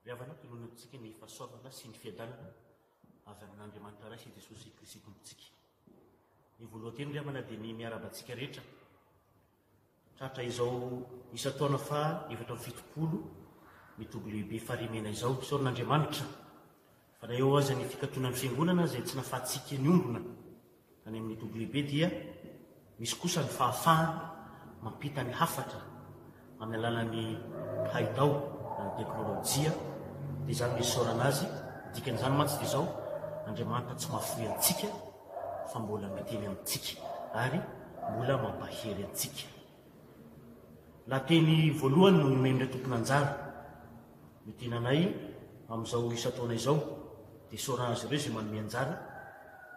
Ry havana, tolorana amintsika ny fahasoavana sy ny fiadanana avy amin'Andriamanitra Ray sy Jesosy Kristy Tompontsika. Ny voalohan-teny ry havana dia ny miarahaba antsika rehetra tratra izao isan-taona faha 74 ny toby lehibe Farihimena izao. Isaorana Andriamanitra fa na eo aza ny fikatonan'ny fiangonana izay tsy nafahantsika niombona Any amin'ny toby lehibe dia misy kosa ny fahafahana mampita ny hafatra amin'ny alalan'ny haitao na ny teknolojia, dia izany no isaorana azy, ny dikan'izany mantsy dia izao, Andriamanitra tsy mahafoy antsika fa mbola miteny amintsika ary mbola mampahery antsika. Lahateny voalohany no nomen'ireo tompon'anjara. Ny tenanay amin'izao isan-taona izao dia isaorana azy ireo izay manome anjara,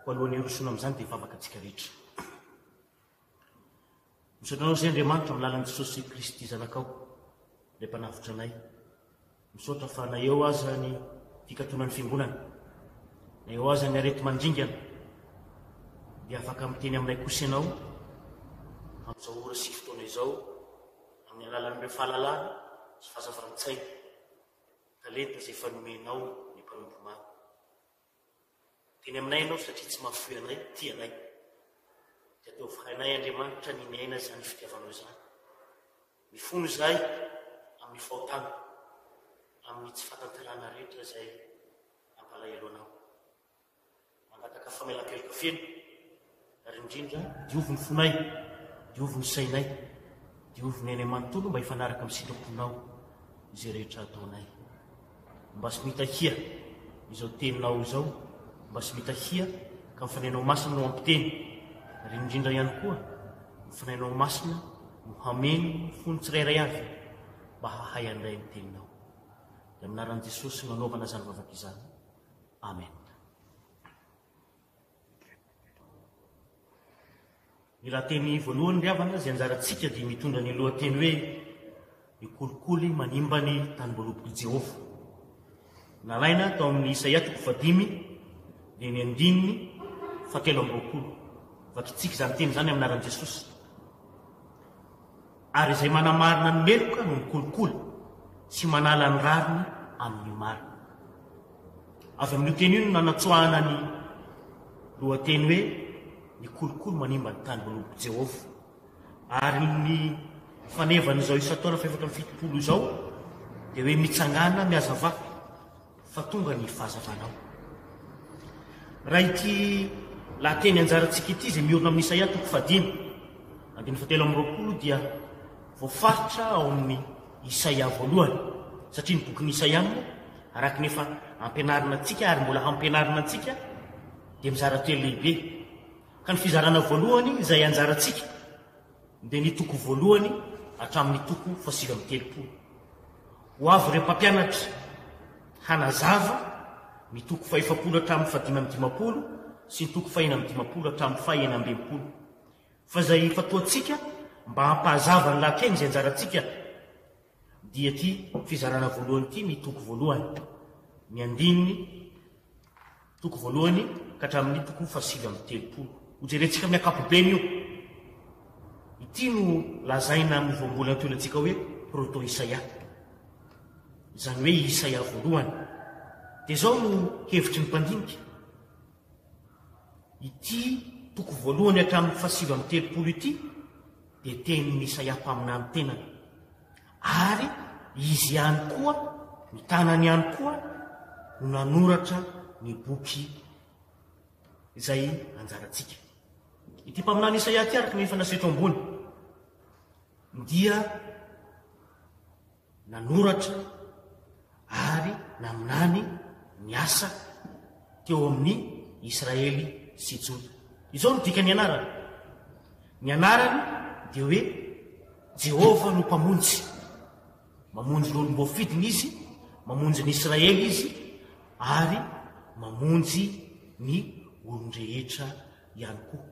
koa alohan'ny hirosoana amin'izany dia hivavaka antsika rehetra. Misaotra Anao izay Andriamanitra amin'ny lalan'i Jesosy Kristy Zanakao, ilay Mpanavotra anay. Misaotra fa na eo aza ny fikatonan'ny Fiangonana, na eo aza ny areti-mandringana, dia afaka miteny aminay kosa Ianao amin'izao ora sy fotoana izao, Amin'ny alalan'ireo fahalalana sy fahazavan-tsaina, talenta izay efa nomenao ny mpanompo maro. Miteny aminay Ianao satria tsy mahafoy anay, tia anay. Dia ataovy hainay Andriamanitra ny miaina izany fitiavanao izany. Mifono izahay amin'ny fahotana, amin'ny tsy fahatanterahana rehetra izay nampalahelo Anao. Mangataka famelan-keloka feno, ary indrindra diovy ny fonay, diovy ny sainay, diovy ny ainay manontolo mba hifanaraka amin'ny sitraponao izay rehetra ataonay. Mba sy mitahia izao teninao izao, mba sy mitahia. Ka ny Fanahinao Masina no hampiteny, ary indrindra ihany koa, ny Fanahinao Masina no hameno ny fon'ny tsirairay avy mba hahay handray ny Teninao. Dia amin'ny anaran'i Jesosy no anaovana izany vavaka izany. Amen. Ny lahateny voalohany ry havana izay anjarantsika dia mitondra ny lohateny hoe Ny kolikoly manimba ny tanimboalobok'i Jehovah. Nalaina tao amin'ny Isaia toko fahadimy dia ny andininy fahatelo amby 20. Vakintsika izany teny izany amin'ny anaran'i Jesosy. Ary izay manamarina ny meloka no mikolikoly sy manala ny rariny amin'ny marina. Avy amin'io teny io no nanatsoahana ny lohateny hoe Ny kolikoly manimba ny tany voalobok'i Jehovah. Ary ny fanevan'izao isan-taona faha-74 izao dia hoe Mitsangàna mihazavà fa tonga ny fahazavanao. Raha ity lahateny anjarantsika ity izay miorina amin'ny Isaia toko fahadimy andininy fahatelo amby 20 dia voafaritra ao amin'ny Isaia voalohany, satria ny bokin'i Isaia moa araka ny efa ampianarina antsika ary mbola hampianarina antsika dia mizara telo lehibe. Ka ny fizarana voalohany izay anjarantsika dia ny toko voalohany hatramin'ny toko faha-39. Ho avy ireo mpampianatra hanazava ny toko faha-40 hatramin'ny faha-55 sy ny toko faha-56 hatramin'ny faha-66. Fa izay ifantohantsika mba hampahazava ny lahateny izay anjarantsika dia ity fizarana voalohany ity, ny toko voalohany, ny andininy toko voalohany ka hatramin'ny toko faha-39. Hojerentsika amin'ny ankapobeny io. Ity no lazaina amin'ny voambolana toelantsika hoe Proto-Isaia. Izany hoe Isaia voalohany. Dia izao no hevitry ny mpandinika. Ity toko voalohany hatramin'ny faha-39 ity dia tenin'i Isaia mpaminany tenany. Ary izy ihany koa, ny tanany ihany koa no nanoratra ny boky izay anjarantsika. Ity mpaminany Isaia ity araka ny efa nasetro ambony dia nanoratra ary naminany ny asa teo amin'ny Israely sy Joda. Izao no dikan'ny anarany. Ny anarany dia hoe Jehovah no Mpamonjy. Mamonjy ny olom-boafidiny izy, mamonjy ny Israely izy, ary mamonjy ny olon-drehetra ihany koa.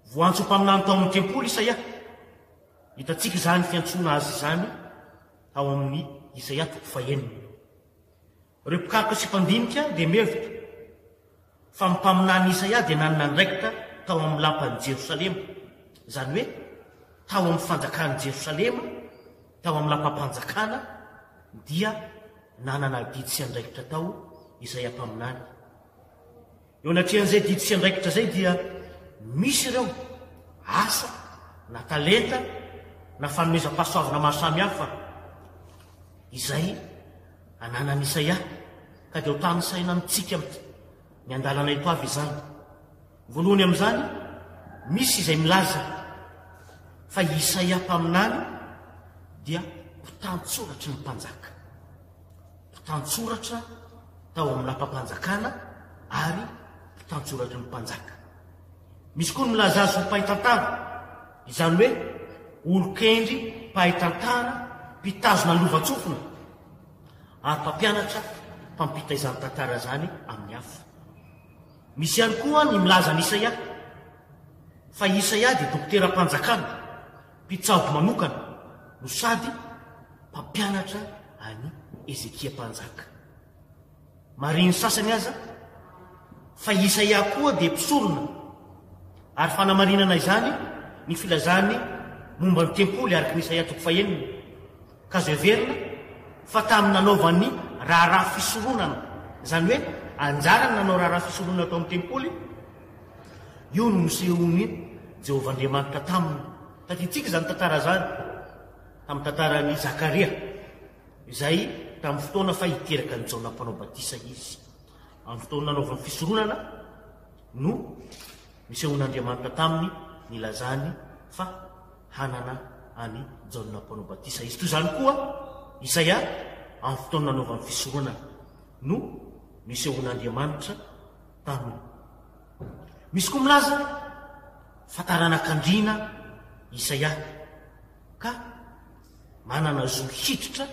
Voantso ho mpaminany tao amin'ny tempoly Isaia. Hitantsika izany fiantsoana azy izany ao amin'ny Isaia toko fahenina. Ireo mpikaroka sy mpandinika dia mihevitra fa ny mpaminany Isaia dia nanana andraikitra tao amin'ny lapan'i Jerosalema, izany hoe tao amin'ny fanjakan'i Jerosalema, tao amin'ny lapam-panjakana dia nanana adidy sy andraikitra tao Isaia mpaminany. Eo anatrehan'izay didy sy andraikitra izay dia misy ireo asa na talenta na fanomezam-pahasoavana maro samihafa izay ananan'i Isaia ka dia ho tanisaina amintsika ny andalana eto avy izany. Voalohany amin'izany, misy izay milaza fa i Isaia mpaminany dia mpitantsoratry ny mpanjaka. Mpitantsoratra tao amin'ny lapam-panjakana ary mpitantsoratry ny mpanjaka. Misy koa ny milaza azy ho mpahay tantara, izany hoe olon-kendry mpahay tantara, mpitazona lovantsofina ary mpampianatra mpampita izany tantara izany amin'ny hafa. Misy ihany koa ny milaza an'i Isaia fa i Isaia dia dokoteram-panjakana, mpitsabo manokana no sady mpampianatra an'i Hezekia mpanjaka. Marihin'ny sasany aza fa i Isaia koa dia mpisorona, ary fanamarinana izany ny filazany momba ny tempoly araka ny Isaia toko fahenina, ka azo heverina fa tamin'ny nanaovany raharaha fisoronana, izany hoe anjarany nanao raharaha fisoronana tao amin'ny tempoly, io no nisehoan'i Jehovah Andriamanitra taminy. Tadidintsika izany tantara izany tamin'ny tantaran'i Zakaria. Izay tamin'ny fotoana fa hiteraka an'i Jaona Mpanao Batisa izy. Amin'ny fotoana nanaovany fisoronana no nisehoan'Andriamanitra taminy nilazany fa hanana an'i Jaona Mpanao Batisa izy. Toy izany koa Isaia, amin'ny fotoana nanaovany fisoronana no nisehoan'Andriamanitra taminy. Misy koa milaza fa taranak'andriana Isaia ka manana zo hiditra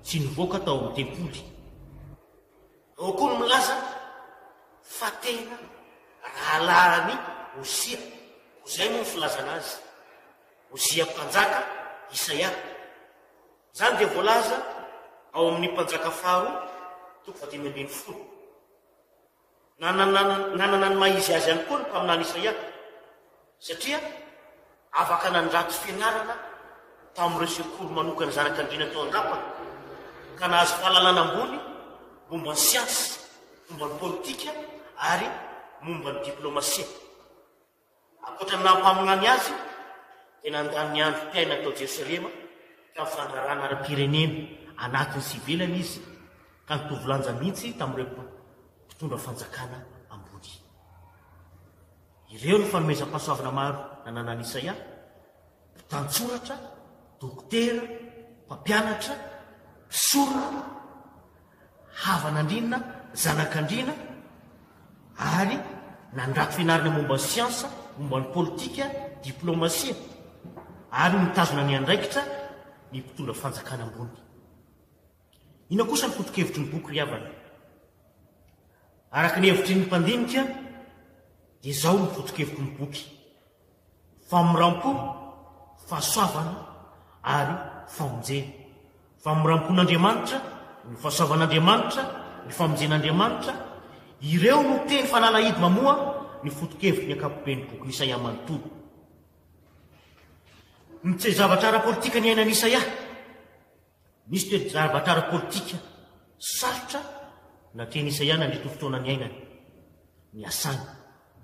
sy nivoaka tao amin'ny tempoly. Ao koa ny milaza fa tena rahalahin'i Ozia, izay moa ny filazana azy, Ozia mpanjaka, Isaia. Izany dia voalaza ao amin'ny Mpanjaka faharoa, toko fahadimy ambin'ny folo. Nanana ny maha izy azy ihany koa ny mpaminany Isaia, satria afaka nandrato fianarana tamin'ireo sekoly manokan'ny zanak'andriana tao an-dapa, ka nahazo fahalalana ambony momba ny siansa, momba ny politika ary momba ny diplaomasia. Ankoatra ny naha mpaminany azy, dia nandany ny androm-piainany tao Jerosalema tamin'ny fandraharahana ara-pirenena anatiny sy ivelany izy, ka nitovy lanja mihitsy tamin'ireo mpitondra fanjakana ambony. Ireo no fanomezam-pahasoavana maro nananan'i Isaia, mpitantsoratra, dokotera, mpampianatra, mpisorona, havan'andriana, zanak'andriana, ary nandrato fianarana momba ny siansa, momba ny politika, diplomasia, ary nitazona ny andraikitra ny mpitondra fanjakana ambony. Inona kosa ny foto-kevitry ny boky ry havana? Araka ny hevitry ny mpandinika dia izao no foto-kevitry ny boky, Famorampo, fahasoavana ary famonjena. Famorampon'Andriamanitra, ny fahasoavan'Andriamanitra, ny famonjen'Andriamanitra, ireo no teny fanalahidy mamoha ny foto-kevitry ny ankapoben'ny bokin'i Isaia manontolo. Ny toe-javatra ara-politika niainan'i Isaia. Nisy toe-javatra ara-politika sarotra natrehin'i Isaia nandritra ny fotoana niainany, niasany.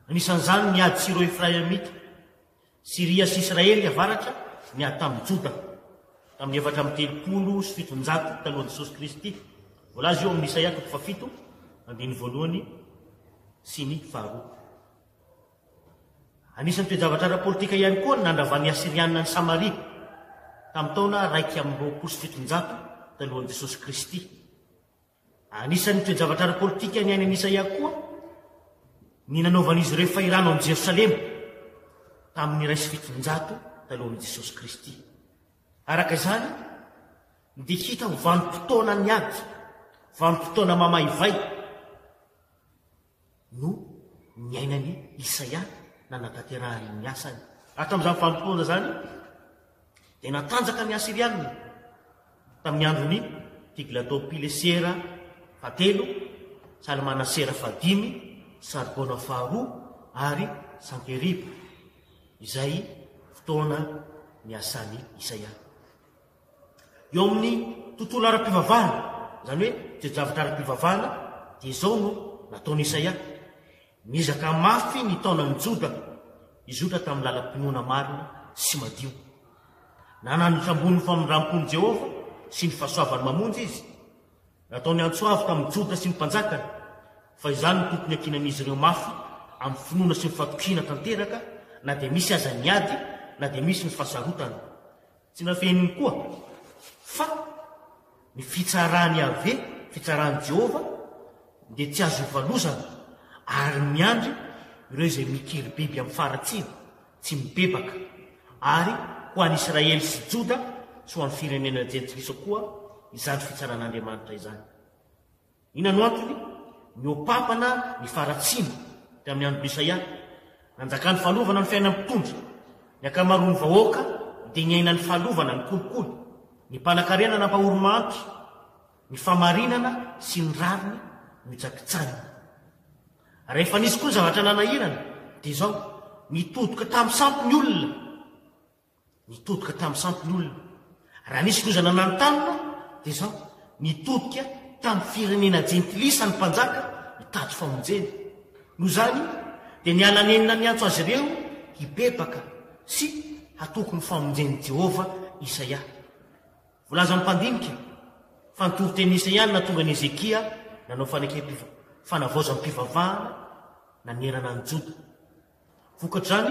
Anisan'izany ny ady Syro-Efraimita, Syria sy Israely avaratra niady tamin'i Joda, tamin'ny 734 talohan'i Jesosy Kristy. Voalaza io amin'ny Isaia toko fahafito, andininy voalohany sy ny faharoa. Anisan'ny toe-javatra ara-politika ihany koa ny nandravan'ny Asyrianina an'i Samaria, tamin'ny taona 721 talohan'i Jesosy Kristy. Anisan'ny toe-javatra ara-politika niainan'i Isaia koa ny nanaovan'izy ireo fahirano an'i Jerosalema, tamin'ny 701 talohan'i Jesosy Kristy. Araka izany, dia hita ho vanim-potoanan'ny ady, vanim-potoana mamaivay, no niainan'i Isaia nanatanterahany ny asany. Ary tamin'izany vanim-potoana izany, dia natanjaka ny Asyrianina tamin'ny andron'i Tiglato-Pilesera fahatelo, Salmanasera fahadimy, Sargona faharoa ary Sankeriba, izay fotoana niasan'i Isaia. Eo amin'ny tontolo ara-pivavahana, izany hoe toe-javatra ara-pivavahana, dia izao no nataon'i Isaia, Niezaka mafy nitaona an'i Joda hizotra tamin'ny lalam-pinoana marina sy madio. Nananatra ambony ny famindram-pon'i Jehovah sy ny fahasoavany mamonjy izy. Nataony antso avo tamin'i Joda sy ny mpanjakany, fa izany no tokony hiankinan'izy ireo mafy amin'ny finoana sy ny fatokiana tanteraka, na dia misy aza ny ady, na dia misy ny fahasarotana. Tsy nafeniny koa fa ny fitsaran'i Yaveh, fitsaran'i Jehovah, dia tsy azo ivalozana ary miandry ireo izay mikiry biby amin'ny faharatsiana, tsy mibebaka, ary ho an'i Israely sy Joda sy ho an'ny firenena jentilisa koa izany fitsaran'Andriamanitra izany. Inona no antony? Nihoa-pampana ny faharatsiana tamin'ny andron'i Isaia. Nanjakan'ny fahalovana ny fiainan'ny mpitondra. Ny ankamaroan'ny vahoaka dia niaina ny fahalovana, ny kolikoly, ny mpanankarena nampahory mahantra, ny fahamarinana sy ny rariny nohitsakitsahina. Raha efa nisy koa ny zavatra nanahirana, dia izao, nitodika tamin'ny sampy ny olona. Nitodika tamin'ny sampy ny olona. Raha nisy loza nananontanona, dia izao, nitodika tamin'ny firenena jentilisa ny mpanjaka hitady famonjena. Noho izany, dia niala nenina niantso azy ireo hibebaka sy hatoky ny famonjen'i Jehovah Isaia. Voalazan'ny mpandinika fa ny toritenin'i Isaia no nahatonga an'i Hezekia nanao fanavaozam-pivavahana nanerana an'i Joda. Vokatr'izany,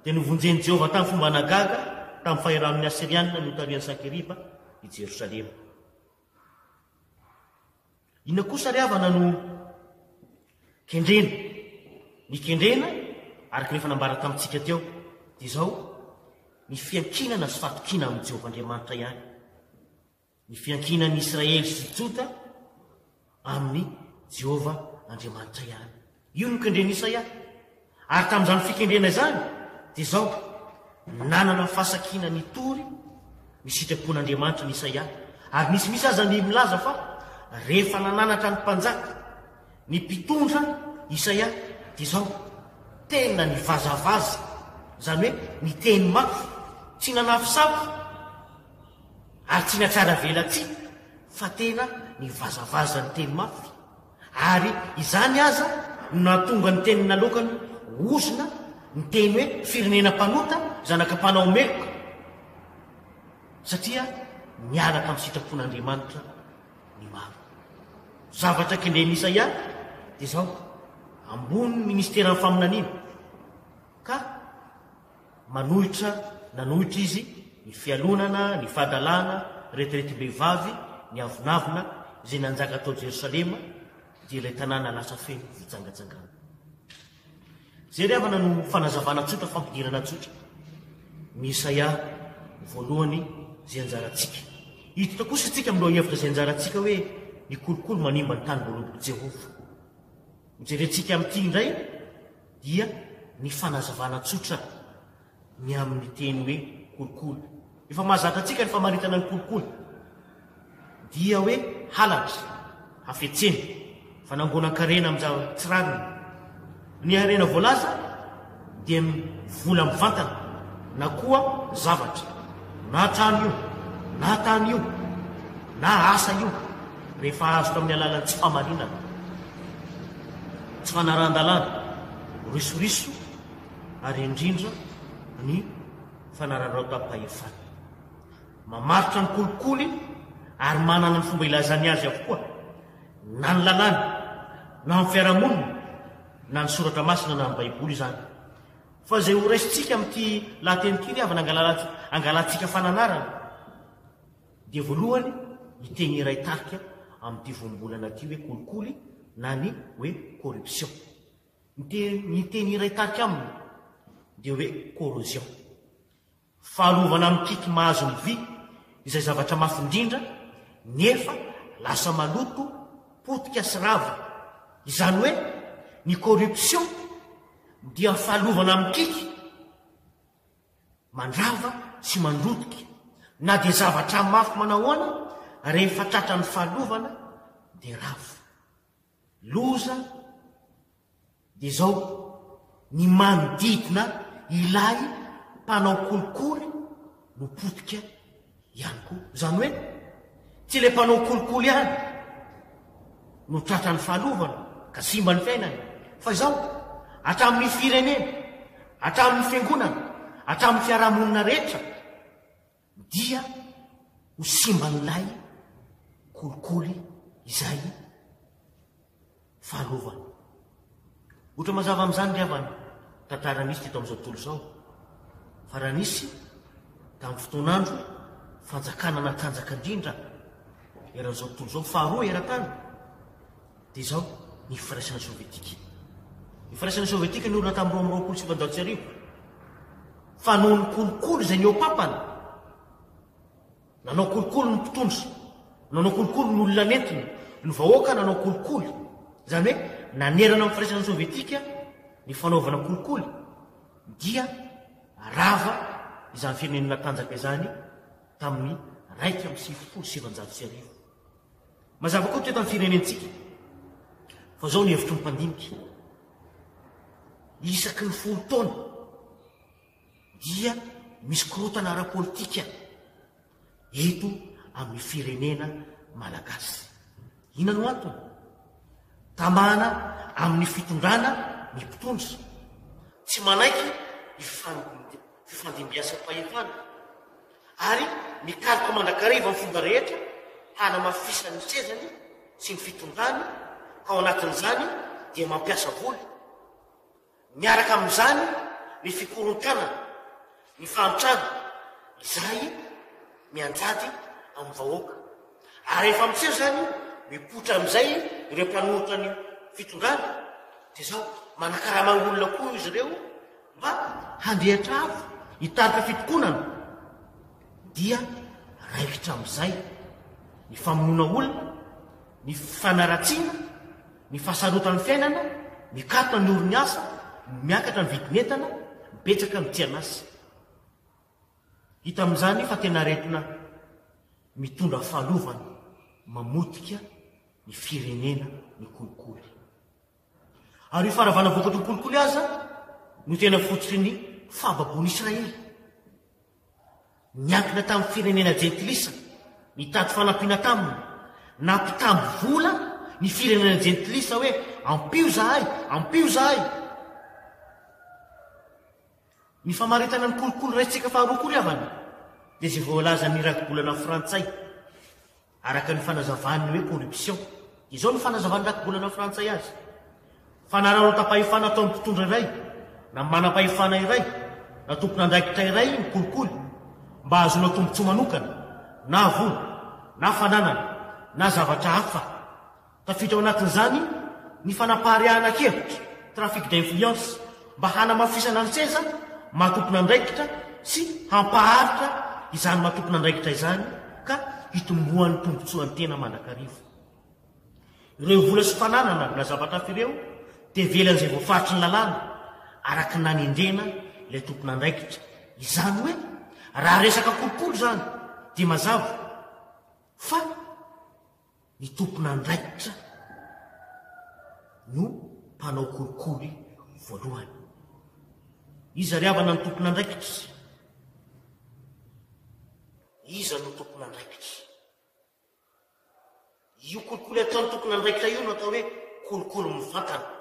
dia novonjen'i Jehovah tamin'ny fomba nahagaga tamin'ny fahiranon'ny Asyrianina notarihan'i Sankeriba i Jerosalema. Inona kosa ry havana no kendrena? Ny kendrena Araka ny efa nambara tamintsika teo, dia izao, ny fiankinana sy fatokiana amin'i Jehovah Andriamanitra ihany. Ny fiankinan'ny Israely sy Joda amin'i Jehovah Andriamanitra ihany. Io no kendren'i Isaia. Ary tamin'izany fikendrena izany, dia izao, nanana fahasakiana nitory ny sitrapon'Andriamanitra ny Isaia. Ary nisy mihitsy aza ny milaza fa rehefa nananatra ny mpanjaka, ny mpitondra Isaia, dia izao, tena nivazavaza, izany hoe niteny mafy, tsy nanafosafo, ary tsy nihatsaravelatsihy, fa tena nivazavaza niteny mafy. Ary izany aza no nahatonga ny teny naloakany ho ozona, ny teny hoe firenena mpanota, zanaka mpanao meloka, satria niala tamin'ny sitrapon'Andriamanitra ny maro. Zavatra kendren'i Isaia dia izao, ambony ny ministeran'ny faminaniana, ka manohitra, nanohitra izy ny fialonana, ny fahadalana, retiretim-behivavy, ny avonavona izay nanjaka tao Jerosalema, dia ilay tanàna lasa feno fijangajangana. Izay ry havana no fanazavana tsotra, fampidirana tsotra ny Isaia voalohany izay anjarantsika. Hiditra kosa isika amin'ny lohahevitra izay anjarantsika hoe ny kolikoly manimba ny tanim-boalobok'i Jehovah. Hojerentsika amin'ity indray dia ny fanazavana tsotra ny amin'ny teny hoe kolikoly. Efa mahazatra antsika ny famaritana ny kolikoly dia hoe halatra, hafetsena, fanangonan-karena amin-java-tsy rariny. Ny harena voalaza dia ny vola mivantana na koa zavatra, na trano io, na tany io, na asa io, rehefa azo tamin'ny alalan'ny tsy fahamarinana, tsy fanarahan-dalàna, risoriso ary indrindra ny fanararaotam-pahefana. Mamaritra ny kolikoly ary manana ny fomba ilazany azy avokoa na ny lalàna, na ny fiarahamonina, na ny soratra masina na ny baiboly izany. Fa izay ho raisintsika amin'ity lahateny ity ry havana angalantsika fananarana dia voalohany ny teny iray tarika amin'ity voambolana ity hoe kolikoly na ny hoe corruption. Ny teny ny teny iray tarika aminy dia hoe corrosion. Fahalovana mikiky mahazo ny vy izay zavatra mafy indrindra nefa lasa maloto, potika sy rava. Izany hoe ny corruption dia fahalovana mikiky mandrava sy mandrotika na dia zavatra mafy manahoana rehefa tratran'ny fahalovana dia rava. Loza dia izao, ny manodidina ilay mpanao kolikoly no potika ihany koa. Izany hoe, tsy ilay mpanao kolikoly ihany no tratran'ny fahalovana ka simba ny fiainany, fa izao, hatramin'ny firenena, hatramin'ny fiangonana, hatramin'ny fiarahamonina rehetra dia ho simban'ilay kolikoly izay fahalovana. Ohatra mazava amin'izany ry havana, tantara nisy teto amin'izao tontolo izao, fa raha nisy tamin'ny fotoan'andro fanjakana natanjaka indrindra eran'izao tontolo izao, faharoa eran-tany, dia izao ny firaisana sovietika. Ny firaisana sovietika niorina tamin'ny 1922, fa noho ny kolikoly izay nihoa-pampana, nanao kolikoly ny mpitondra, nanao kolikoly ny olona nentiny, ny vahoaka nanao kolikoly, izany hoe nanerana ny firaisana sovietika ny fanaovana kolikoly, dia rava izany firenena natanjaka izany tamin'ny 1991. Mazava koa teto amin'ny firenentsika fa izao ny hevitry ny mpandinika, isaky ny folo taona dia misy korontana ara-politika eto amin'ny firenena malagasy. Inona no antony? Tamana amin'ny fitondrana ny mpitondra, tsy manaiky ny fifandimbiasam-pahefana ary mikaroka mandrakariva amin'ny fomba rehetra hanamafisany ny sezany sy ny fitondrany ka ao anatin'izany dia mampiasa vola. Miaraka amin'izany ny fikorontanana, ny fahantrana izay mianjady amin'ny vahoaka. Ary rehefa miseho izany, mipoitra amin'izay ireo mpanohitra ny fitondrana, dia izao, manakarama olona koa izy ireo. Mba handrehitra afo, hitarika fitokonana, dia raikitra amin'izay ny famonoana olona, ny fanaratsiana, ny fahasarotan'ny fiainana, mikatona ny orinasa, miakatra ny vidin'entana, betsaka ny tsy an'asa. Hita amin'izany fa tena aretina mitondra fahalovana, mamotika ny firenena ny kolikoly. Ary io faharavana vokatry ny kolikoly aza no tena fototry ny fahababoan'i Israely. Niankina tamin'ny firenena jentilisa, nitady fanampiana taminy. Nampitamby vola ny firenena jentilisa hoe ampio izahay, ampio izahay. Ny famaritana ny kolikoly raisintsika faharoa koa ry havana dia izay voalazan'ny rakibolana frantsay araka ny fanazavany ny hoe corruption. Izao no fanazavan'ny rakibolana frantsay azy, Fanararaotam-pahefana ataon'ny mpitondra iray na manam-pahefana iray na tompon'andraikitra iray ny kolikoly mba hahazoana tombontsoa manokana na vola na fananana na zavatra hafa. Tafiditra ao anatin'izany ny fanapariahana-kevitra, trafic d'influence, mba hanamafisana ny seza maha tompon'andraikitra sy hampaharitra izany maha tompon'andraikitra izany ka hitomboan'ny tombontsoan'ny tena mandrakariva. Ireo vola sy fananana na zavatra hafa ireo dia ivelan'izay voafaritry ny lalàna araka ny nanendrena ilay tompon'andraikitra. Izany hoe raha resaka kolikoly izany dia mazava fa Ny tompon'andraikitra no mpanao kolikoly voalohany. Iza ry havana no tompon'andraikitra? Iza no tompon'andraikitra? Io kolikoly ataon'ny tompon'andraikitra io no atao hoe kolikoly mivantana.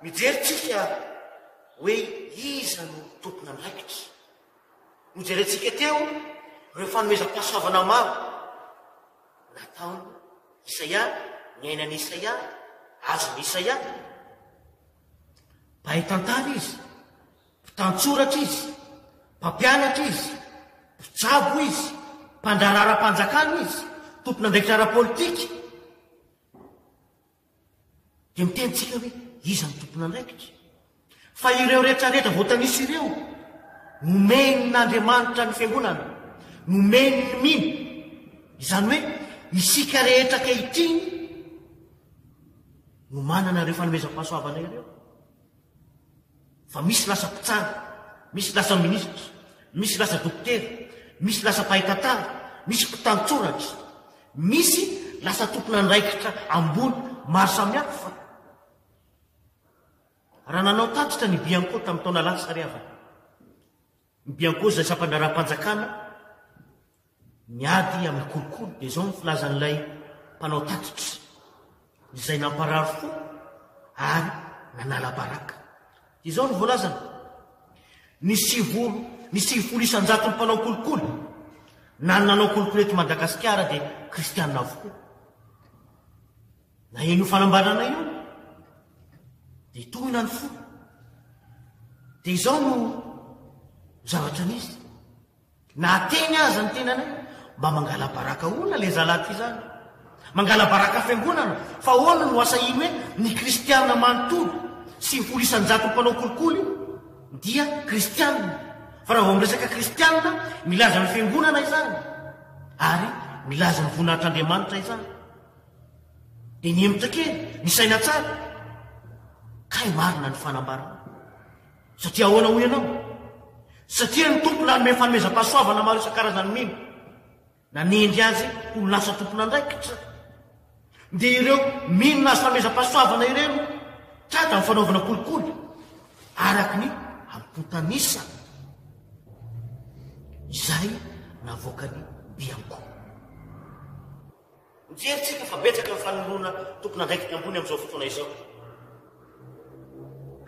Mijery tsika hoe iza no tompon'andraikitra. Nojerentsika teo ireo fanomezam-pahasoavana maro nataon'i Isaia, niainan'i Isaia, azon'i Isaia. Mpahay tantara izy, mpitantsoratra izy, mpampianatra izy, mpitsabo izy, mpandraharaharam-panjakana izy, tompon'andraikitra ara-politika. Dia miteny tsika hoe iza no tompon'andraikitra? Fa ireo rehetra rehetra voatanisa ireo, nomen'Andriamanitra ny fiangonana, nomeny ny mino. Izany hoe isika rehetra ankehitriny no manana ireo fanomezam-pahasoavana ireo. Fa misy lasa mpitsara, misy lasa minisitra, misy lasa dokotera, misy lasa mpahay tantara, misy mpitantsoratra, misy lasa tompon'andraikitra ambony maro samihafa. Raha nanao tatitra ny Bianco tamin'ny taona lasa ry havana, ny Bianco izay sampan-draharaham-panjakana miady amin'ny kolikoly, dia izao ny filazan'ilay mpanao tatitra, izay namparary fo ary nanala baraka. Dia izao no voalazany, Ny sivolo, ny 90 isan-jaton'ny mpanao kolikoly na ny nanao kolikoly eto Madagasikara dia kristianina avokoa. Naheno io fanambarana io dia tohina ny fo. Dia izao no zavatra nisy. Na teny aza ny tenanay, mba mangala-baraka olona le zalahy ty zany. Mangala-baraka fiangonana, fa ahoana no asahiany hoe ny kristiana manontolo, 90 isan-jaton'ny mpanao kolikoly dia kristiana. Fa raha vao miresaka kristiana, milaza ny fiangonana izany, ary milaza ny voninahitr'Andriamanitra izany. Dia nihemotra kely, nisaina tsara. Kay marina ny fanambarana. Satria ahoana hoy ianao? Satria ny Tompo nanome fanomezam-pahasoavana maro isan-karazany mino, nanendry azy ho lasa tompon'andraikitra. Dia ireo mino nahazo fanomezam-pahasoavana ireo no tratra amin'ny fanaovana kolikoly, araka ny antontan'isa izay navoakan'ny Bianco. Mijery tsika fa betsaka ny fanoloana tompon'andraikitra ambony amin'izao fotoana izao.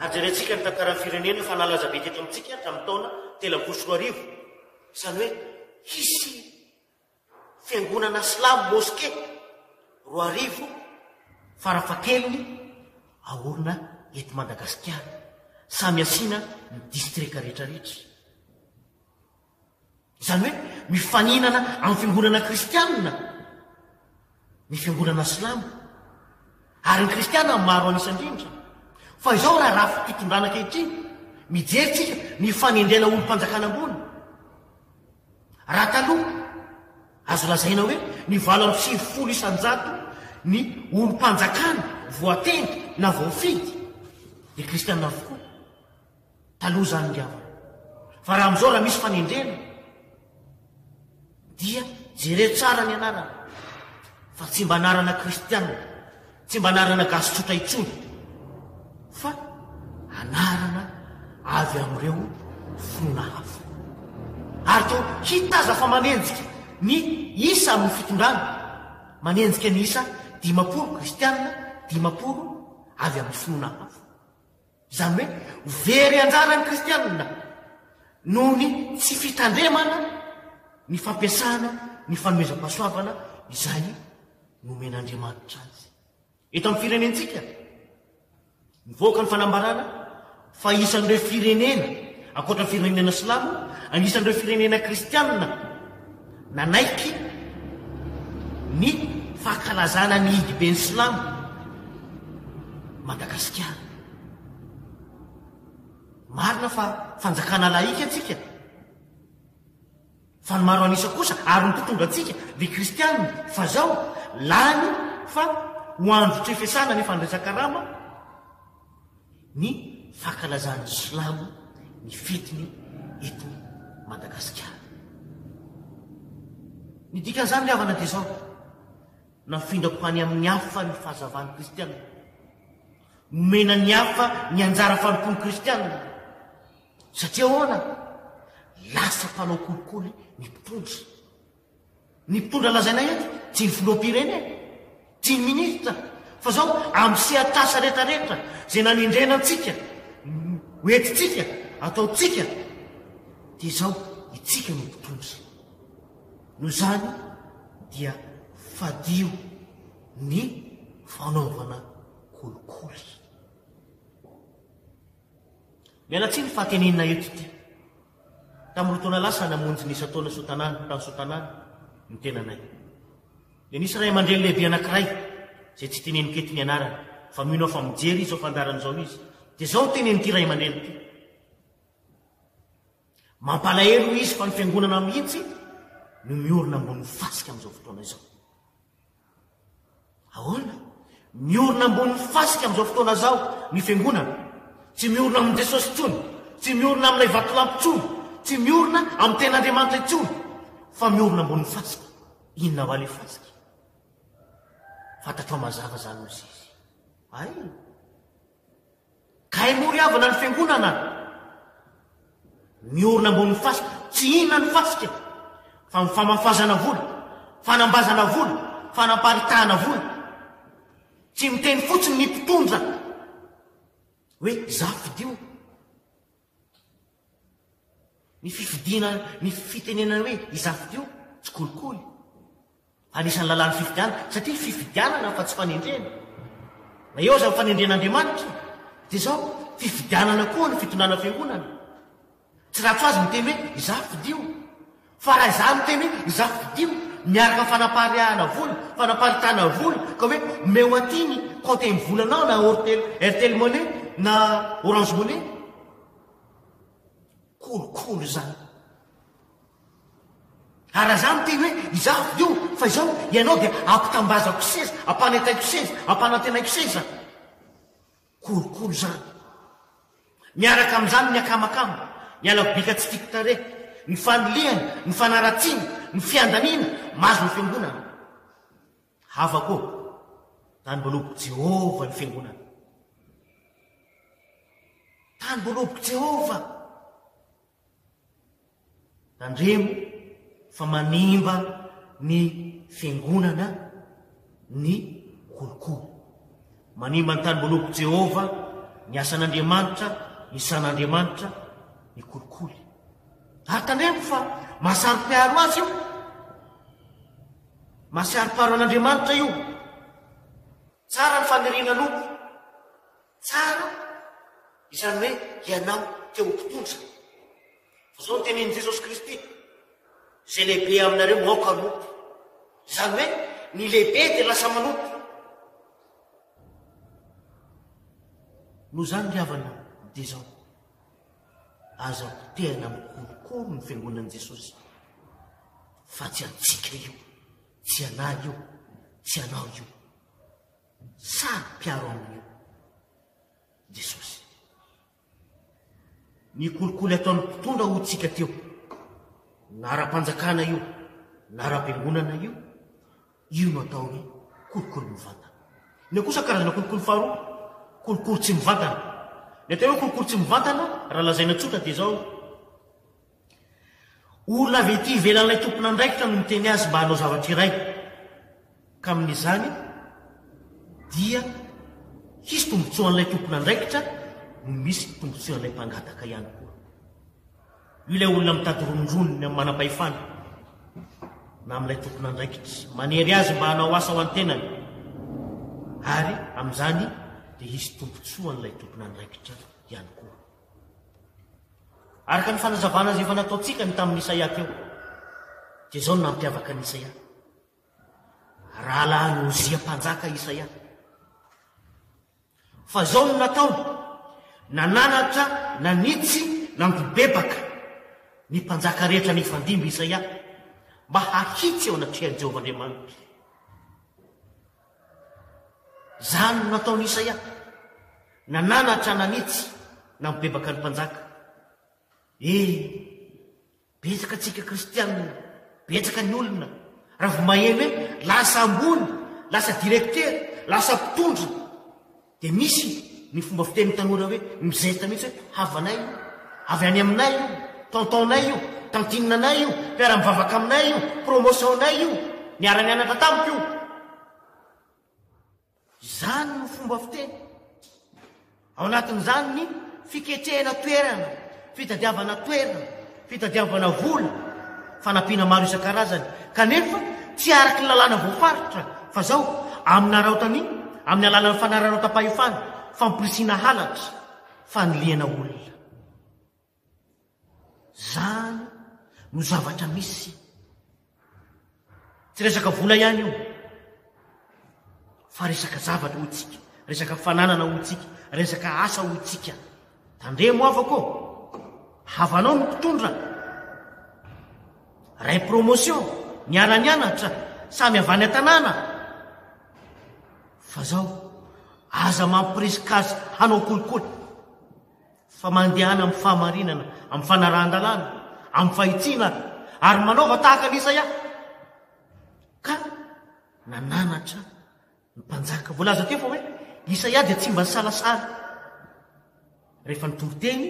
Ary jerentsika ny tantaran'ny firenena efa nalaza be teto amintsika hatramin'ny taona 2013, izany hoe hisy fiangonana silamo, mosquée, 2000 farafahakeliny aorina eto Madagasikara, samy asiana ny distrika rehetrarehetra. Izany hoe mifaninana amin'ny fiangonana kristianina ny fiangonana silamo. Ary ny kristiana maro an'isa indrindra. Fa izao raha rafi-pitondrana ankehitriny, mijery tsika ny fanendrena olom-panjakana ambony. Raha taloha, azo lazaina hoe ny 98% ny olom-panjakana voatendry na voafidy dia kristiana avokoa. Taloha izany ry havana. Fa raha amin'izao raha misy fanendrena dia jereo tsara ny anarana fa tsy mba anarana kristiana, tsy mba anarana gasy tsotra intsony fa anarana avy amin'ireo finoana hafa. Ary toa hita aza fa manenjika ny isa amin'ny fitondrana, manenjika ny isa 50 kristiana, 50 avy amin'ny finoana hafa. Izany hoe very anjara ny kristianina noho ny tsy fitandremana ny fampiasana ny fanomezam-pahasoavana izay nomen'Andriamanitra azy. Eto amin'ny firenentsika, nivoaka ny fanambarana fa isan'ireo firenena, ankoatra ny firenena silamo, anisan'ireo firenena kristianina nanaiky ny fankalazana ny Idiben'ny Silamo Madagasikara. Marina fa fanjakana laika antsika, fa ny maro an'isa kosa ary ny mpitondra antsika dia kristianina, fa zao lany fa ho andro trefesana ny fandraisan-karama ny fankalazan'ny silamo ny fetiny eto Madagasikara. Ny dikan'izany ry havana dia izao, nafindrako any amin'ny hafa ny fahazavan'ny kristiana. Nomena ny hafa ny anjara fanompoan'ny kristiana. Satria ahoana? Lasa mpanao kolikoly ny mpitondra. Ny mpitondra lazaina eto tsy ny filoham-pirenena, tsy ny ministra, fa zao amin'ny sehatr'asa retraretra izay nanendrena antsika, ho entintsika, ataontsika, dia izao itsika no mpitondra. Noho izany dia fadio ny fanaovana kolikoly. Miala tsiny fa tenenina eto ity. Tamin'ny roa taona lasa namonjy ny isan-taona Soatanàna, tany Soatanàna, ny tenanay. Dia nisy ray aman-dreny lehibe anankiray, izay tsy teneniko eto ny anarany, fa mino aho fa mijery izao fandaharana izao izy. Dia izao no tenenin'ity ray aman-dreny ity. Mampalahelo hoy izy fa ny fiangonana mihitsy no miorina ambonin'ny fasika amin'izao fotoana izao. Ahoana? Miorina ambonin'ny fasika amin'izao fotoana izao ny fiangonana. Tsy miorina amin'i Jesosy intsony, tsy miorina amin'ilay vatolampy intsony, tsy miorina amin'ny ten'Andriamanitra intsony, fa miorina ambonin'ny fasika. Inona ho ahy ilay fasika? Fantatrao mazava izany hoy izy. Hay! Kay moa ry havana ny fiangonana miorina ambonin'ny fasika, tsy inona ny fasika fa ny famafazana vola, fanambazana vola, fanaparitahana vola. Tsy miteny fotsiny ny mpitondra hoe izaho fidio. Ny fifidiana, ny fitenenana hoe izaho fidio tsy kolikoly. Anisan'ny lalàn'ny fifidianana, satria fifidianana fa tsy fanendrena. Na eo aza ny fanendren'Andriamanitra, dia izao, fifidianana koa ny fitondrana fiangonana. Tsy ratsy ho azy miteny hoe izaho fidio. Fa raha izaho miteny hoe izaho fidio, miaraka amin'ny fanapariahana vola, fanaparitahana vola, ka hoe omeo aty ny compte M-volanao na Airtel Money na Orange Money. Kolikoly izany. Ary raha izaho miteny hoe izaho io fa izao ianao dia ampitambazako seza, ampanentaiko seza, ampanantenaiko seza. Kolikoly izany. Miaraka amin'izany ny akamakama, ny halako bika tsy tiako tarehy, ny fanilihana, ny fanaratsiana, ny fiandaniana mahazo ny fiangonana. Havako ô, tany-boalobok'i Jehovah ny fiangonana. Tany-boalobok'i Jehovah. Tandremo fa manimba ny fiangonana ny kolikoly. Manimba ny tany-boalobok'i Jehovah, ny asan'Andriamanitra, ny san'Andriamanitra, ny kolikoly. Ary tandremo fa mahasaro-piaro azy io. Mahasaro-piaro an'Andriamanitra io. Tsara ny faniriana hanompo. Tsara izany hoe ianao te ho mpitondra. Fa izao no tenenin'i Jesosy Kristy, Izay lehibe aminareo no aoka hanompo. Izany hoe ny lehibe dia lasa manompo. Noho izany ry havana dia izao, aza potehina amin'ny kolikoly ny fiangonan'i Jesosy fa tsy antsika io, tsy anah io, tsy anao io. Saro-piaro amin'io Jesosy. Ny kolikoly ataon'ny mpitondra hoy tsika teo, na ara-panjakana io, na ara-piangonana io, io no atao hoe kolikoly mivantana. Inona kosa karazana kolikoly faharoa? Kolikoly tsy mivantana. Ny atao hoe kolikoly tsy mivantana, raha lazaina tsotra dia izao, Olona avy ety ivelan'ilay tompon'andraikitra no miteny azy mba hanao zavatra iray, ka amin'izany dia hisy tombontsoan'ilay tompon'andraikitra no misy tombontsoan'ilay mpangataka ihany koa. Io ilay olona mitady rondroniny amin'ny manam-pahefana na amin'ilay tompon'andraikitra, manery azy mba hanao asa ho an'ny tenany, ary amin'izany dia hisy tombontsoan'ilay tompon'andraikitra ihany koa. Araka ny fanazavana izay efa nataontsika ny tamin'i Isaia teo, dia izao no nampiavaka an'i Isaia. Rahalahin'i Ozia mpanjaka Isaia. Fa izao no nataony, nananatra, nanitsy, nampibebaka ny mpanjaka rehetra nifandimby Isaia, mba hahitsy eo anatrehan'i Jehovah Andriamanitra. Izany no nataon'i Isaia. Nananatra nanitsy nampibebaka ny mpanjaka. E! Betsaka antsika kristianina, betsaka ny olona, raha vao maheno hoe lasa ambony, lasa direktera, lasa mpitondra, dia misy ny fomba fitenin'ny tanora hoe mizesta mihitsy hoe havanay io, avy any aminay io, tonton-nay io, tantine-nay io, mpiara-mivavaka aminay io, promotion-nay io, niara-nianatra tamiko io. Izany no fomba fiteny. Ao anatin'izany ny fiketrehana toerana, fitadiavana toerana, fitadiavana vola, fanampiana maro isan-karazany. Kanefa tsy araka ny lalàna voafaritra fa zao, amin'naraotany, amin'ny alalan'ny fanararaotam-pahefana, famporisiana halatra, fanilihana olona. Zany no zavatra misy. Tsy resaka vola ihany io, fa resaka zavatra hoy tsika, resaka fananana hoy tsika, resaka asa hoy tsika. Tandremo havako ô! Havanao no mpitondra. Ray promotion, niara-nianatra, samy avy any an-tanàna. Fa zao, aza mampirisika azy hanao kolikoly. Fa mandehana amin'ny fahamarinana, amin'ny fanarahan-dalàna, amin'ny fahitsiana, ary manaova tahaka an'i Isaia, ka nananatra ny mpanjaka. Voalaza teo fa hoe Isaia dia tsy mba nisalasala rehefa nitory teny,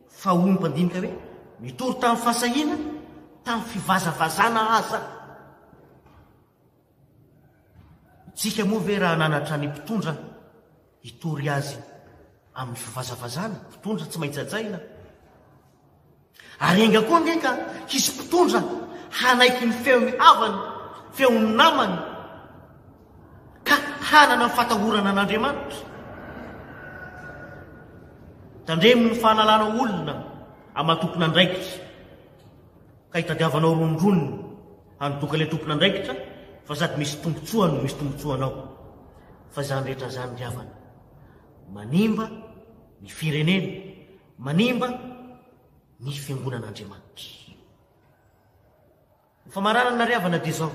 fa hoy ny mpandinika hoe nitory tamin'ny fahasahiana, tamin'ny fivazavazana aza. Isika moa ve raha nanatra ny mpitondra hitory azy amin'ny fivazavazana? Mpitondra tsy maintsy hajaina. Ary enga koa ange ka hisy mpitondra hanaiky ny feon'ny havany, feon'ny namany, ka hanana ny fatahorana an'Andriamanitra. Tandremo ny fahalalana olona ama tompon'andraikitra. Ka hitadiavanao rondroniny hanodoka ilay tompon'andraikitra fa sady misy tombotsoany no misy tombotsoanao. Fa izany rehetra izany ry havana, manimba ny firenena, manimba ny fiangonan'Andriamanitra. Ny famaranana ry havana dia izao.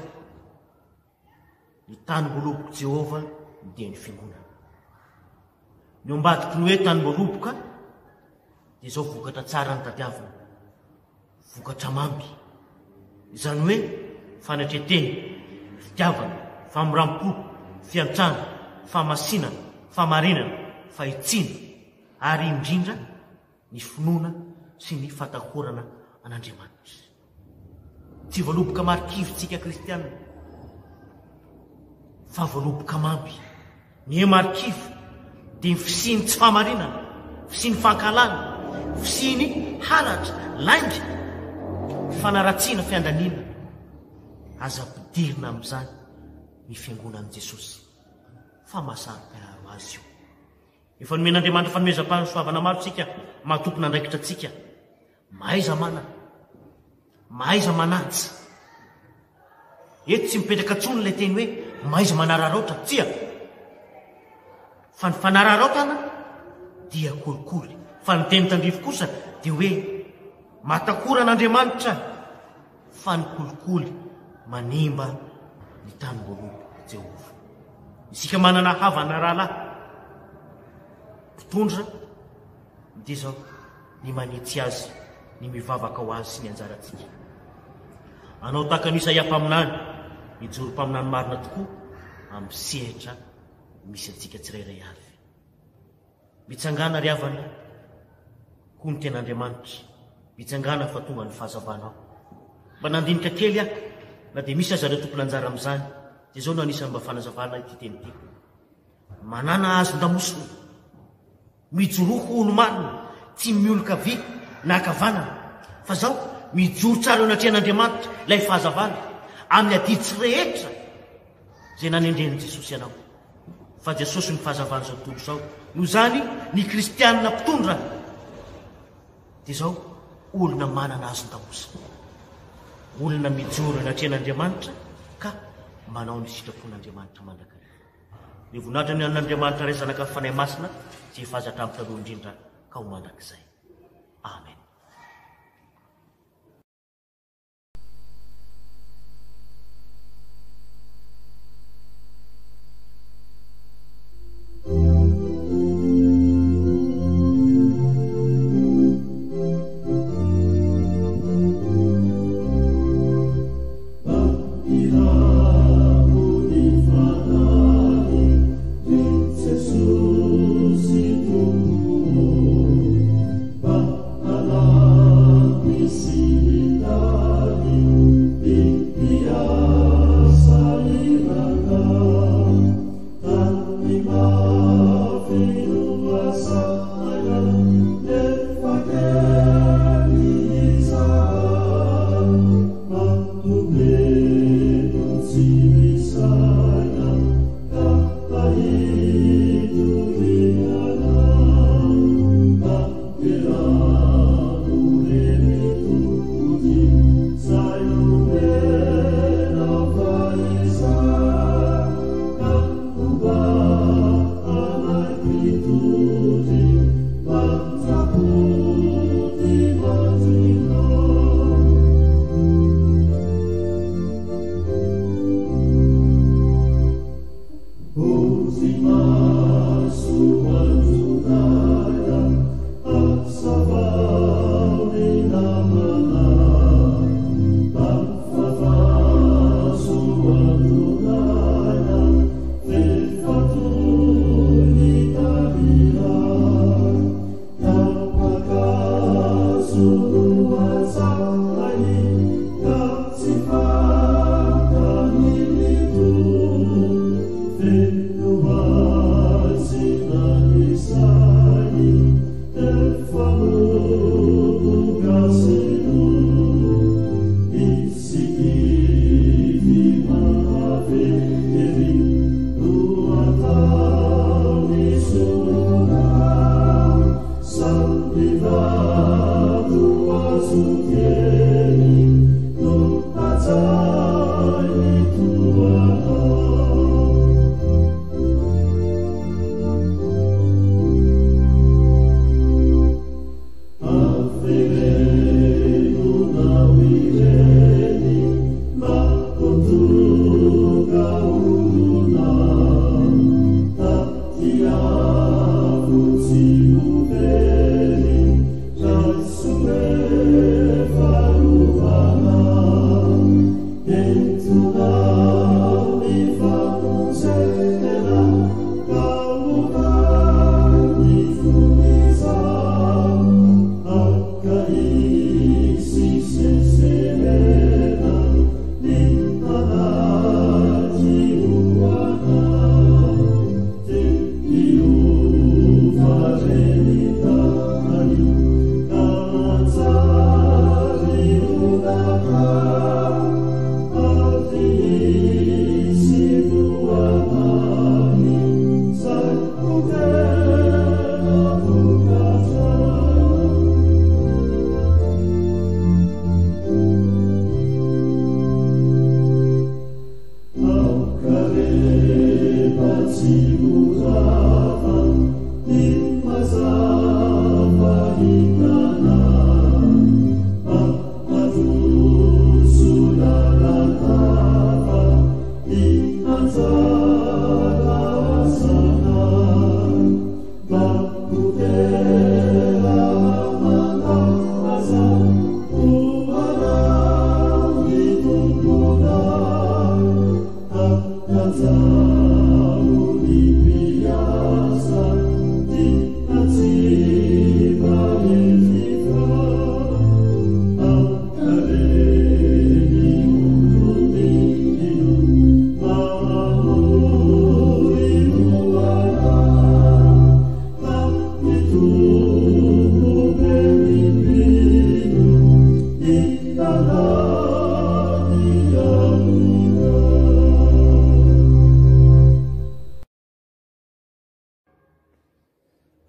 Ny tanim-boalobok'i Jehovah dia ny fiangonana. Ny ao ambadiky ny hoe tanim-boaloboka dia izao vokatra tsara no tadiavina. Vokatra mamy. Izany hoe fanetren-tena, fitiavana, famoram-po, fiantrana, fahamasinana, fahamarinana, fahitsiana ary indrindra ny finoana sy ny fatahorana an'Andriamanitra. Tsy voaloboka marikivy tsika kristiana fa voaloboka mamy. Ny hoe marikivy dia ny fisian'ny tsy fahamarinana, fisian'ny fankahalana, fisian'ny halatra, lainga, fanaratsiana, fiandaniana. Aza ampidirina amin'izany ny fiangonan'i Jesosy fa mahasaro-piaro azy io. Efa nomen'Andriamanitra fanomezam-pahasoavana maro tsika maha tompon'andraikitra antsika. Mahaiza manana. Mahaiza manaja. Eto tsy mipetraka intsony ilay teny hoe mahaiza manararaotra. Tsia. Fa ny fanararaotana dia kolikoly. Fa ny teny tandrify kosa dia hoe matakora an'Andriamanitra fa ny kolikoly manimba ny tanimboalobok'i Jehovah. Isika manana havana rahalahy mpitondra dia izao ny manitsy azy, ny mivavaka ho azy sy ny anjarantsika. Anao tahaka an'i Isaia mpaminany, mijoro mpaminany marina tokoa amin'ny sehatra misy antsika tsirairay avy. Mitsangàna ry havana, hoy ny Tenin'Andriamanitra, mitsangàna fa tonga ny fahazavanao. Mba nandinika kely aho, na dia misy aza ireo tompon'anjara amin'izany, dia izao no anisan'ny mba fanazavana ity teny ity. Manàna hazon-damosina, mijoroa ho olo-marina, tsy miolon-kavia na ankavanana, fa zao, mijoro tsara eo anatrehan'Andriamanitra, ilay fahazavana, amin'ny adidy rehetra izay nanendren'i Jesosy anao. Fa Jesosy no fahazavan'izao tontolo izao. Noho izany, ny kristianina mpitondra dia izao, olona manana hazon-damosina. Olona mijoro eo anatrehan'Andriamanitra ka manao ny sitrapon'Andriamanitra mandrakariva. Ny voninahitra ny an'Andriamanitra Ray Zanaka Fanahy Masina izay efa azy hatramin'ny taloha indrindra ka ho mandrakizay. Amen.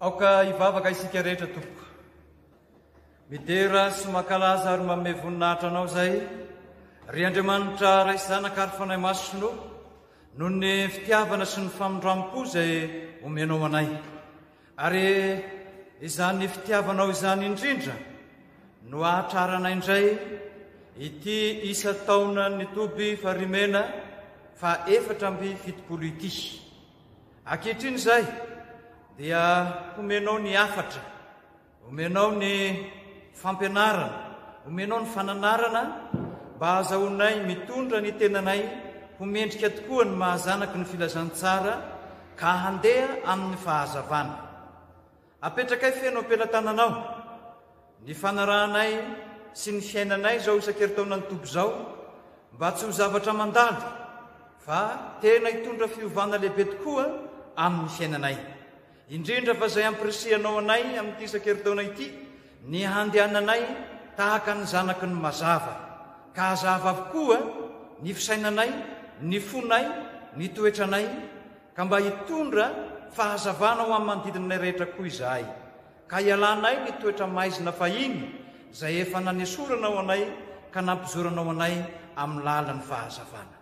Aoka hivavaka isika rehetra tompoko. Midera sy mankalaza ary manome voninahitra Anao izay, ry Andriamanitra Ray sy Zanaka ary Fanahy Masina o, noho ny fitiavana sy ny famindram-po izay omenao anay. Ary izany fitiavanao izany indrindra no ahatraranay indray ity isan-taonan'ny toby Farimena faha 74 ity. Ankehitriny izay dia homenao ny hafatra, homenao ny fampianarana, homenao ny fananarana mba hahazahoanay mitondra ny tenanay ho mendrika tokoa ny maha-zanaky ny filazantsara ka handeha amin'ny fahazavana. Apetrakay feno am-pelatananao ny fanarahanay sy ny fiainanay izao isan-keritaonan'ny Tompo izao mba tsy ho zavatra mandalo fa tena hitondra fiovana lehibe tokoa amin'ny fiainanay. Indrindra fa izay ampirisihanao anay amin'ity isan-keritaona ity ny handehananay tahaka ny zanaky ny mazava ka hazava avokoa ny fisainanay, ny fonay, ny toetranay Ka mba hitondra fahazavana ho amin'ny manodidinanay rehetra koa izahay, ka hialanay ny toetra maizina fahiny izay efa nanesoranao anay ka nampizoranao anay amin'ny lalan'ny fahazavana.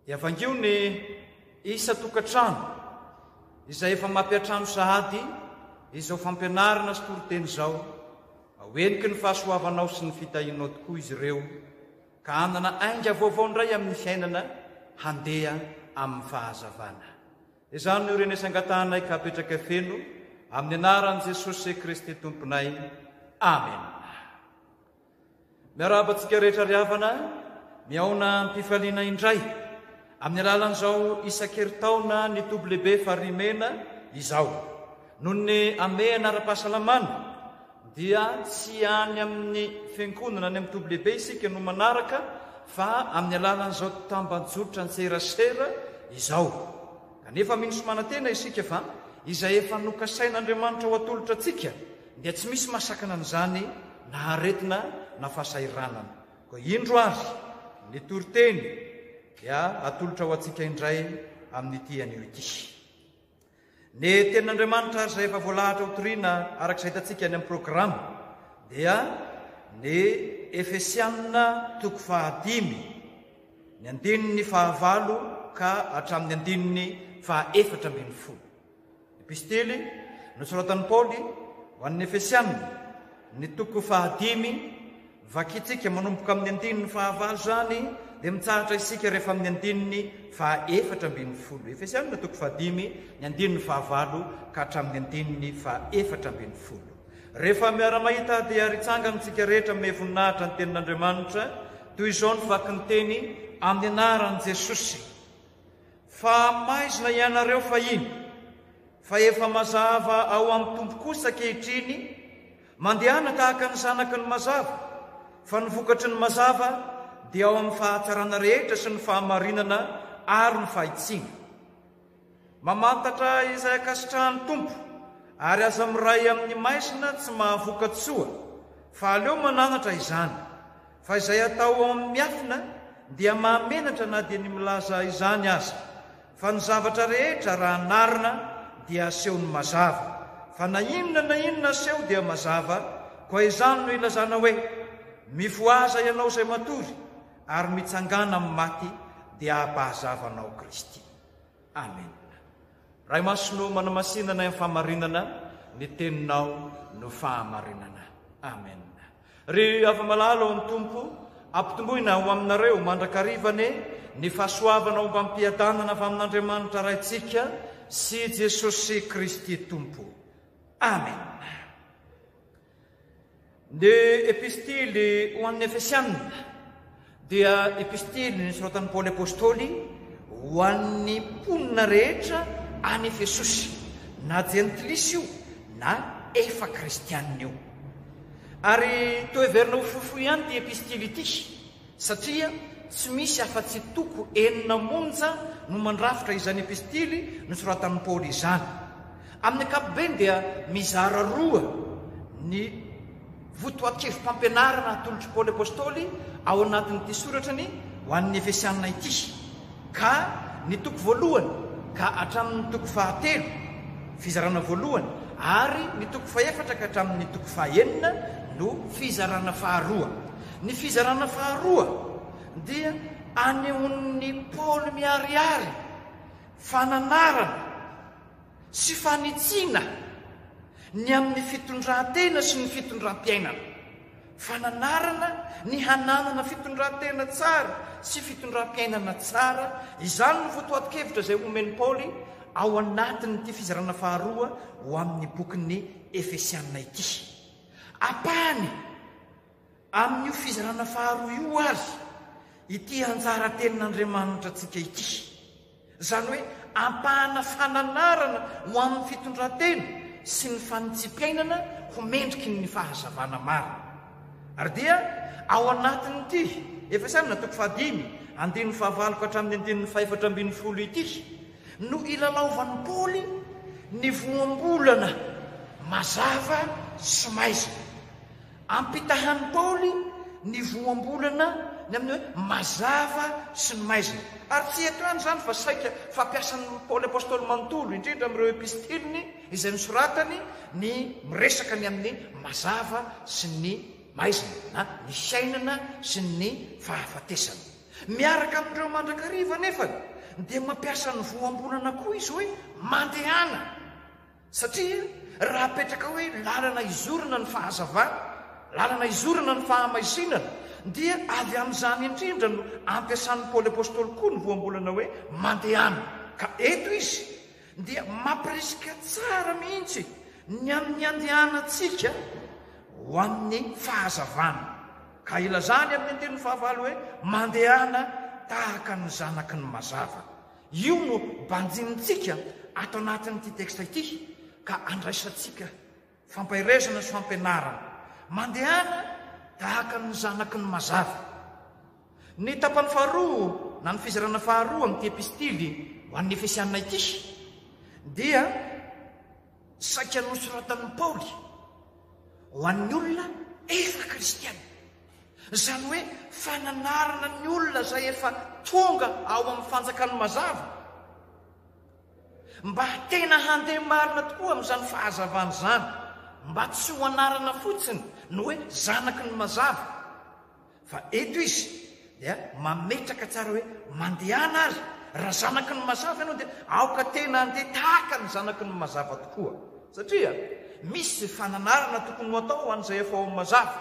Dia vangio ny isan-tokantrano izay efa mampiantrano sahady izao fampianarana sy toriteny izao, ho heniky ny fahasoavanao sy ny fitahianao tokoa izy ireo, Ka hanana ainga vaovao indray amin'ny fiainana handeha amin'ny fahazavana. Izany no irenesan-gatahanay ka apetrakay feno amin'ny anaran'i Jesosy Kristy Tomponay. Amena. Miarahaba antsika rehetra ry havana, mihaona am-pifaliana indray amin'ny alalan'izao isan-keritaona ny toby lehibe Farihimena izao. Noho ny hamehana ara-pahasalamana dia tsy any amin'ny fiangonana any amin'ny toby lehibe isika no manaraka fa amin'ny alalan'izao tambajotra an-tserasera izao. Kanefa mino sy manantena isika fa izay efa nokasain'Andriamanitra ho atolotra antsika dia tsy misy mahasakana an'izany na aretina na fahasahiranana. Koa indro ary ny toriteny dia atolotra ho antsika indray amin'ity anio ity. Ny Tenin'Andriamanitra ary izay efa voalahatra ho toriana araka izay hitantsika any amin'ny programa dia ny Efesianina toko fahadimy, ny andininy fahavalo ka hatramin'ny andininy fahaefatra ambin'ny folo. Epistily nosoratan'i Paoly ho an'ny Efesianina, ny toko fahadimy, Vakintsika manomboka amin'ny andininy fahavalo izany dia mitsahatra isika rehefa amin'ny andininy faha-14. Efesianina toko fahadimy, ny andininy fahavalo ka hatramin'ny andininy faha-14. Rehefa miara-mahita dia ary hitsangana isika rehetra hanome voninahitra ny Tenin'Andriamanitra, toy izao ny vaky ny teny amin'ny anaran'i Jesosy. Fa maizina ianareo fahiny, fa efa mazava ao amin'ny Tompo kosa ankehitriny, Mandehana tahaka ny zanaky ny mazava, fa ny vokatry ny mazava dia ao amin'ny fahatsarana rehetra sy ny fahamarinana ary ny fahitsiana. Mamantatra izay ankasitrahan'ny Tompo, ary aza miray amin'ny maizina tsy mahavoka-tsoa, fa aleo mananatra izany. Fa izay atao ao amin'ny miafina dia mahamenatra na dia ny milaza izany aza. Fa ny zavatra rehetra raha anarina dia asehony mazava, fa na inona na inona aseho dia mazava, koa izany no ilazana hoe, Mifohaza ianao izay matory, ary mitsangàna amin'ny maty, dia hampahazava anao Kristy. Amena. Ray Masina ô, manamasina anay amin'ny fahamarinana, ny Teninao no fahamarinana. Amena. Ry hava-malala ao amin'ny Tompo, ampitomboina ho aminareo mandrakariva anie ny fahasoavana ombam-piadanana avy amin'Andriamanitra Raintsika sy Jesosy Kristy Tompo. Amena. Ny Epistily ho an'ny Efesianina dia epistily nosoratan'i Paoly Apostoly ho an'ny mponina rehetra any Efesosy, na jentilisa io na efa kristianina io. Ary toa heverina ho fohifohy ihany ity epistily ity, satria tsy misy afa-tsy toko enina monja no mandrafitra izany epistily nosoratan'i Paoly izany. Amin'ny ankapobeny dia mizara roa ny votoakevi-pampianarana atolotr'i Paoly Apostoly ao anatin'ity soratrany ho an'ny Efesianina ity, ka ny toko voalohany ka hatramin'ny toko fahatelo, fizarana voalohany, Ary ny toko fahefatra ka hatramin'ny toko fahenina no fizarana faharoa. Ny fizarana faharoa dia anehoan'i Paoly miharihary fananarana sy fanitsiana ny amin'ny fitondran-tena sy ny fitondram-piainana. Fananarana ny hananana fitondran-tena tsara sy fitondram-piainana tsara, izany no votoatin-kevitra izay omen'i Paoly ao anatin'ity fizarana faharoa ho amin'ny bokin'ny Efesiana ity. Ampahany amin'io fizarana faharoa io àry ity anjara tenin'Andriamanitra antsika ity. Izany hoe ampahana fananarana ho amin'ny fitondran-tena sy ny fanitsiam-piainana ho mendriky ny fahazavana marina. Ary dia ao anatin'ity Efesiana toko fahadimy, andininy fahavalo ka hatramin'ny andininy fahefatra ambinifolo ity no ilalaovan'i Paoly ny voambolana mazava sy maizina. Ampitahan'i Paoly ny voambolana ny amin'ny hoe mazava sy ny maizina. Ary tsy eto ihany izany fa saika fampiasan'i Paoly Apostoly manontolo, indrindra amin'ireo epistiliny izay nosoratany, ny miresaka ny amin'ny mazava sy ny maizina, na ny fiainana sy ny fahafatesana. Miaraka amin'ireo mandrakariva anefa dia mampiasa ny voambolana koa izy hoe mandehana. Satria raha apetraka hoe lalana izorana ny fahazavana, lalana izorana ny fahamaisinana, dia avy amin'izany indrindra no ampiasan'i Paoly Apostoly koa ny voambolana hoe mandehana. Ka eto izy dia mampirisika tsara mihitsy ny amin'ny handehanantsika ho amin'ny fahazavana. Ka ilazany amin'ny andininy fahavalo hoe mandehana tahaka ny zanaky ny mazava. Io no banjinintsika ato anatin'ity texte ity ka andraisantsika fampaherezana sy fampianarana. Mandehana tahaka ny zanaky ny mazava. Ny tapany faharoa na ny fizarana faharoa amin'ity epistily ho an'ny Efesiana ity dia saika nosoratan'i Paoly ho an'ny olona efa kristiana. Izany hoe fananarana ny olona izay efa tonga ao amin'ny fanjakan'ny mazava mba tena handeha marina tokoa amin'izany fahazavana izany, mba tsy ho anarana fotsiny ny hoe zanaky ny mazava. Fa eto izy dia mametraka tsara hoe mandehana ary raha zanaky ny mazava ianao dia aoka tena handeha tahaka ny zanaky ny mazava tokoa. Satria misy fananarana tokony ho atao ho an'izay efa ao amin'ny mazava.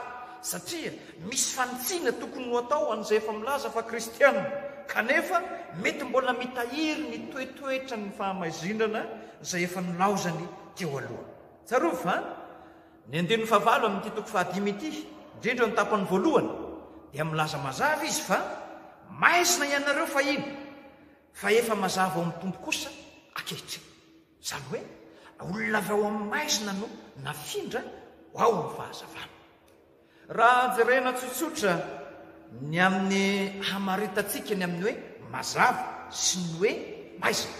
Satria misy fanitsiana tokony ho atao ho an'izay efa milaza fa kristiana kanefa mety mbola mitahiry ny toetoetran'ny fahamaizinana izay efa nilaozany teo aloha. Tsarovy fa Ny andininy fahavalo amin'ity toko fahadimy ity, indrindra ny tapany voalohany, dia milaza mazava izy fa maizina ianareo fahiny, fa efa mazava ao amin'ny Tompo kosa ankehitriny. Izany hoe, olona avy ao amin'ny maizina no nafindra ho ao amin'ny fahazavana. Raha jerena tsotsotra ny amin'ny hamaritantsika ny amin'ny hoe mazava sy ny hoe maizina,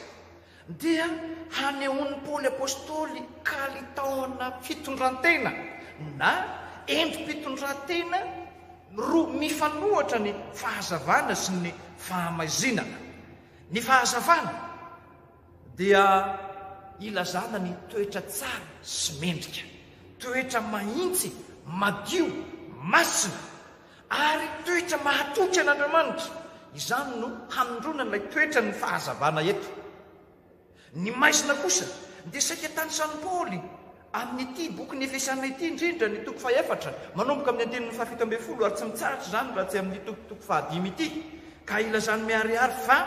dia hanehoan'i Paoly Apostoly kalitaona fitondran-tena na endri-pitondran-tena roa mifanohatra ny fahazavana sy ny fahamaizinana. Ny fahazavana dia ilazana ny toetra tsara sy mendrika, toetra mahintsy, madio, masina, ary toetra mahatoky an'Andriamanitra. Izany no hanondroana ilay toetran'ny fahazavana eto. Ny maizina kosa dia saika tanisan'i Paoly amin'ity bokin'ny Efesiana ity, indrindra ny toko fahefatra, manomboka amin'ny andininy fahafito ambinifolo ary tsy mitsahatra izany raha tsy amin'ny toko toko fahadimy ity, ka ilazany miharihary fa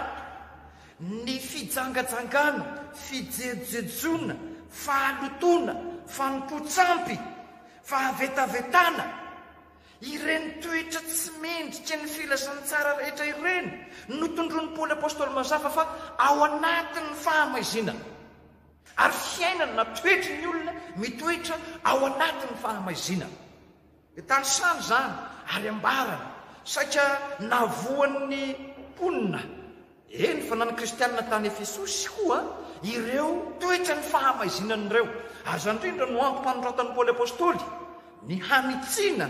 Ny fijangajangana, fijejojejoana, fahalotoana, fanompoan-tsampy, fahavetavetana, ireny toetra tsy mendrika ny filazantsara rehetra ireny no tondroin'i Paoly Apostoly mazava fa ao anatin'ny fahamaizinana. Ary fiainana na toetry ny olona mitoetra ao anatin'ny fahamaizinana. Dia tanisany izany ary ambarany, saika navoan'ny mponina, eny fa na ny kristianina tany Efesosy koa, ireo toetran'ny fahamaizinana ireo. Ary izany indrindra no antom-panoratan'i Paoly Apostoly ny hanitsiana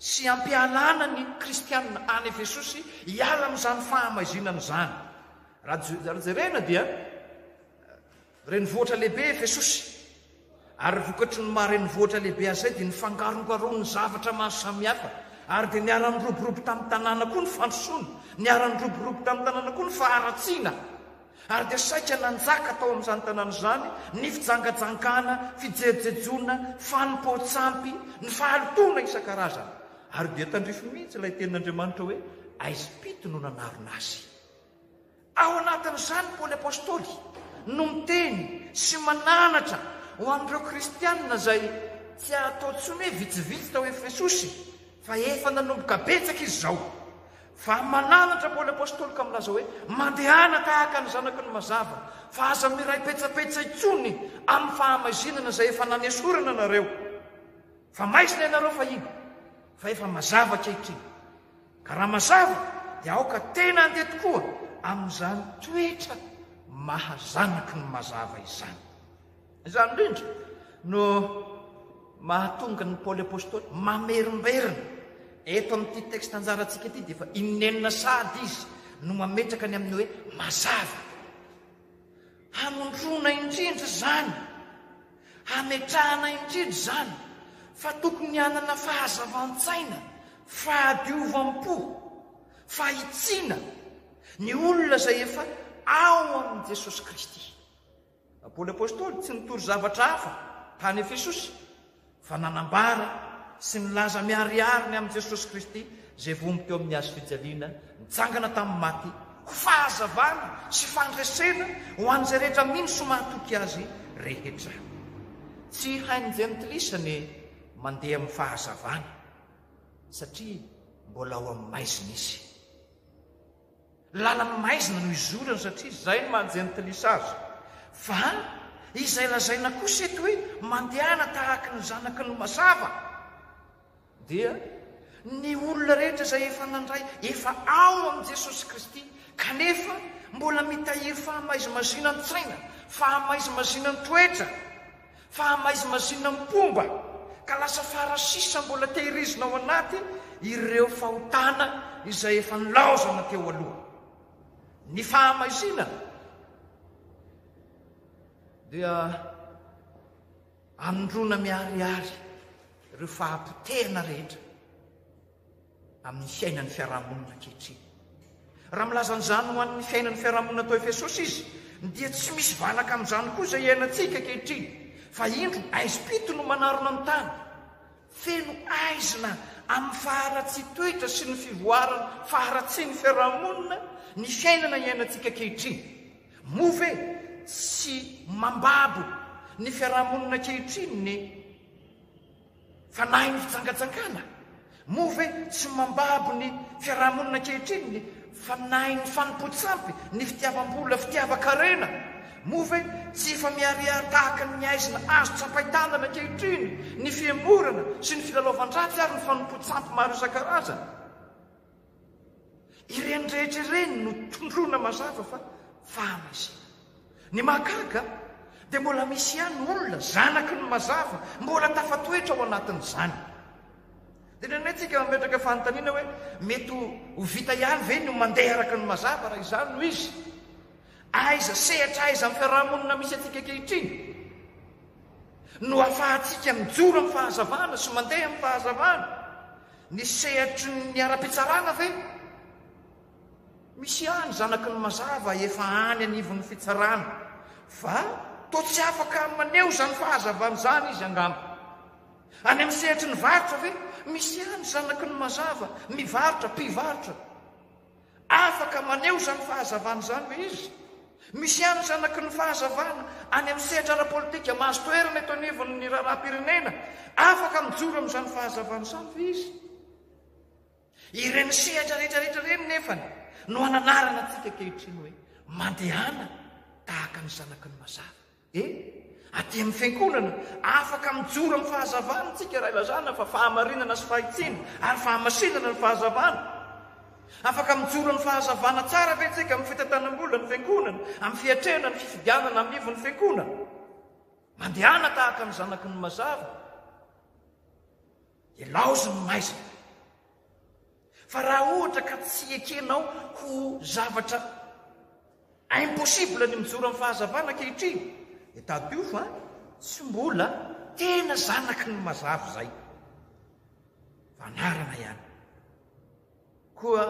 sy hampialana ny kristianina any Efesosy hiala amin'izany fahamaizinana izany. Raha jerena dia renivohitra lehibe Efesosy. Ary vokatry ny maha renivohitra lehibe azy izay dia nifangarongaroan'ny zavatra maro samihafa ary dia niara-niroborobo tamin'ny tanàna koa ny fandrosoana, niara-niroborobo tamin'ny tanàna koa ny faharatsiana. Ary dia saika nanjaka tao amin'izany tanàna izany ny fijangajangana, fijejejona, fanompoan-tsampy, ny fahalotoana isan-karazany. Ary dia tandrify mihitsy ilay tenin'Andriamanitra hoe aizim-pito no nanarona azy. Ao anatin'izany Paoly Apostoly no miteny sy mananatra ho an'ireo kristianina izay tsy atao intsony hoe vitsivitsy tao Efesosy fa efa nanomboka betsaka izy izao. Fa mananatra Paoly Apostoly ka milaza hoe, Mandehana tahaka ny zanaky ny mazava, fa aza miray petsapetsa intsony amin'ny fahamaizinana izay efa nanesorana anareo. Fa maizina ianareo fahiny, fa efa mazava ankehitriny. Ka raha mazava dia aoka tena handeha tokoa amin'izany toetra maha zanaky ny mazava izany. Izany indrindra no mahatonga ny Paoly Apostoly mamerimberina eto amin'ity texte anjarantsika ity dia efa inenina sahady izy no mametraka ny amin'ny hoe mazava. Hanondroana indrindra izany, hametrahana indrindra izany fa tokony hanana fahazavan-tsaina, fahadiovam-po, fahitsiana ny olona izay efa ao amin'i Jesosy Kristy. Paoly Apostoly tsy nitory zavatra hafa tany Efesosy, fa nanambara sy nilaza miharihary ny amin'i Jesosy Kristy izay vohombo teo amin'ny hazo fijaliana, nitsangana tamin'ny maty, ho fahazavana sy fandresena ho an'izay rehetra mino sy mahatoky Azy rehetra. Tsy hain'ny jentilisa ny mandeha amin'ny fahazavana, satria mbola ao amin'ny maizina izy. Lalana maizina no izorany satria izay no maha jentilisa azy. Fa izay lazaina kosa eto hoe mandehana tahaky ny zanaky ny mazava dia ny olona rehetra izay efa nandray, efa ao amin'i Jesosy Kristy kanefa mbola mitahiry fahamaizimazinan-tsaina, fahamaizimazinan-toetra, Fahamaizimazinam-pomba ka lasa fara sisa mbola tehirizina ao anaty ireo fahotana izay efa nilaozana teo aloha. Ny fahamaizinana dia anondroana miharihary ireo fahapotehana rehetra. amin'ny fiainan'ny fiarahamonina ankehitriny. Raha milaza an'izany ho an'ny fiainan'ny fiarahamonina tao Efesosy izy, dia tsy misy valaka amin'izany koa izay iainantsika ankehitriny, fa indro aizim-pito no manarona ny tany, feno aizina amin'ny faharatsian-toetra sy ny fivoaran'ny faharatsian'ny fiarahamonina ny fiainana iainantsika ankehitriny. Moa ve tsy mambabo ny fiarahamonina ankehitriny ny Fanahin'ny fijangajangana? Moa ve tsy mambabo ny fiarahamonina ankehitriny ny fanahin'ny fanompoan-tsampy, ny fitiavam-bola, fitiavan-karena? Moa ve tsy efa miharihary tahaka ny haizina azo tsapain-tanana ankehitriny ny fihemorana sy ny filalaovan-dratsy ary ny fanompoan-tsampy maro isan-karazany? Ireny rehetra ireny no tondroina mazava fa fahamaizinana. Ny mahagaga dia mbola misy ihany olona zanaky ny mazava mbola tafatoetra ao anatin'izany. Dia indraindray tsika mametraka fanontaniana hoe mety ho vita ihany ve ny mandeha araka ny mazava raha izany no izy? Aiza, sehatra aiza amin'ny fiarahamonina misy antsika ankehitriny no ahafahantsika mijoro amin'ny fahazavana sy mandeha amin'ny fahazavana? Ny sehatry ny ara-pitsarana ve? Misy ihany zanaky ny mazava efa any anivon'ny fitsarana fa toa tsy afaka maneho izany fahazavana izany izy angamba. Any amin'ny sehatry ny varotra ve? Misy ihany zanaky ny mazava mivarotra, mpivarotra. Afaka maneho izany fahazavana izany ve izy? Misy ihany ny zanaky ny fahazavana any amin'ny sehatra ara-politika mahazo toerana eto anivon'ny raharaham-pirenena. Afaka mijoro amin'izany fahazavana izany ve izy? Ireny sehatra rehetra rehetra ireny nefany no ananarana antsika ankehitriny hoe mandehana tahaka ny zanaky ny mazava. E! Aty amin'ny fiangonana, afaka mijoro amin'ny fahazavana isika raha ilazana fa fahamarinana sy fahitsiana ary fahamasinana ny fahazavana. Afaka mijoro amin'ny fahazavana tsara ve isika amin'ny fitantanam-bola ny fiangonana, amin'ny fiatrehana ny fifidianana amin'ny ivon'ny fiangonana? Mandehana tahaka ny zanaky ny mazava. Ilaozy ny maizina. Fa raha ohatra ka tsy ekenao ho zavatra impossible ny mijoro amin'ny fahazavana ankehitriny, dia tadidio fa Tsy mbola tena zanaky ny mazava izay, fa anarana ihany. Koa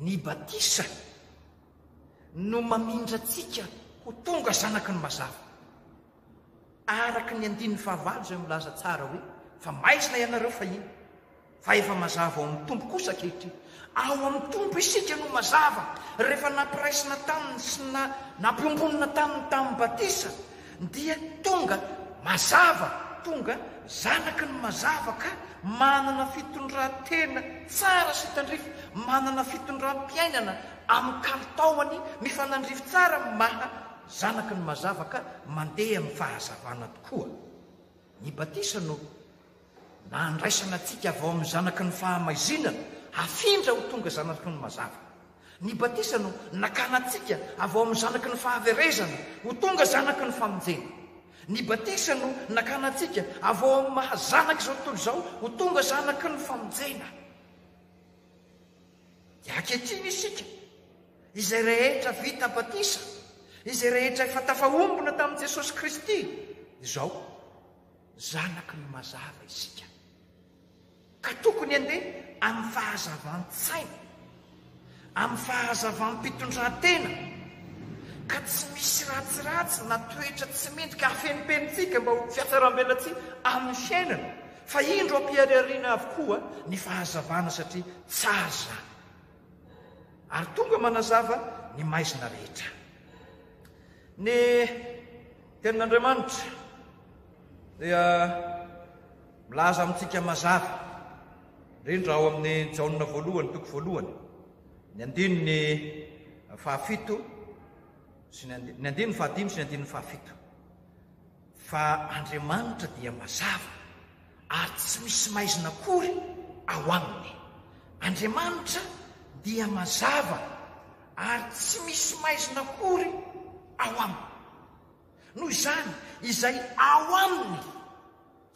ny batisa no mamindra antsika ho tonga zanaky ny mazava. Araka ny andininy fahavalo izay milaza tsara hoe, Fa maizina ianareo fahiny, fa efa mazava ao amin'ny Tompo kosa ankehitriny. Ao amin'ny Tompo isika no mazava, rehefa nampiraisina taminy sy nampiombonina taminy tamin'ny batisa, dia tonga mazava, tonga zanaky ny mazava ka manana fitondran-tena tsara sy tandrify, manana fitondram-piainana amin'ny kalitaony mifanandrify tsara amin'ny maha zanaky ny mazava ka mandeha amin'ny fahazavana tokoa. Ny batisa no nandraisana antsika avy ao amin'ny zanaky ny fahamaizinana hafindra ho tonga zanaky ny mazava. Ny batisa no nakana antsika avy ao amin'ny zanaky ny fahaverezana ho tonga zanaky ny famonjena. Ny batisa no nakana antsika avy ao amin'ny maha zanak'izao tontolo izao ho tonga zanaky ny famonjena. Dia ankehitriny isika, izay rehetra vita batisa, izay rehetra efa tafaombona tamin'i Jesosy Kristy, izao, zanaky ny mazava isika. Ka tokony handeha amin'ny fahazavan-tsaina, amin'ny fahazavam-pitondran-tena, ka tsy misy ratsiratsy na toetra tsy mendrika hafenimpenintsika mba ho fiatsaram-belatsihy amin'ny fiainana, fa indro ampiharihariana avokoa ny fahazavana satria tsara izany, ary tonga manazava ny maizina rehetra. Ny Tenin'Andriamanitra dia milaza amintsika mazava, indrindra ao amin'ny Jaona voalohany toko voalohany, ny andininy fahafito sy ny andininy fahadimy sy ny andininy fahafito, fa Andriamanitra dia mazava ary tsy misy maizina akory ao aminy. Andriamanitra dia mazava ary tsy misy maizina akory ao aminy. Noho izany, izay ao aminy,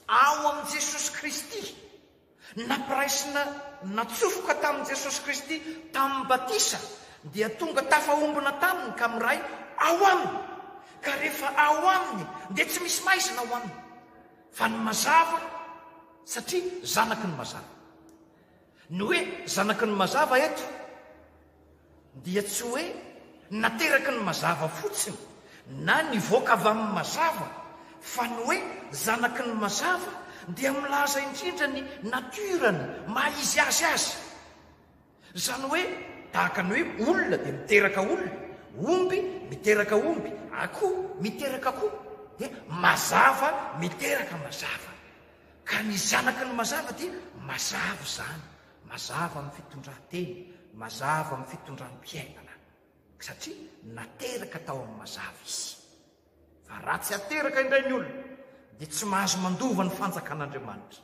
ao amin'i Jesosy Kristy, nampiraisina, natsofoka tamin'i Jesosy Kristy tamin'ny batisa, dia tonga tafaombona taminy ka miray ao aminy. Ka rehefa ao aminy, dia tsy misy maizina ao aminy, fa ny mazava, satria zanaky ny mazava. Ny hoe zanaky ny mazava eto dia tsy hoe nateraky ny mazava fotsiny na nivoaka avy amin'ny mazava fa ny hoe zanaky ny mazava dia milaza indrindra ny nature-ny, maha izy azy azy. Izany hoe tahaka ny hoe olona dia miteraka olona, omby miteraka omby, akoho miteraka akoho, dia mazava miteraka mazava. Ka ny zanaky ny mazava dia mazava izany, mazava amin'ny fitondran-tena, mazava amin'ny fitondram-piainana, satria nateraka tao amin'ny mazava izy. Fa raha tsy ateraka indray ny olona, dia tsy mahazo mandova ny fanjakan'Andriamanitra.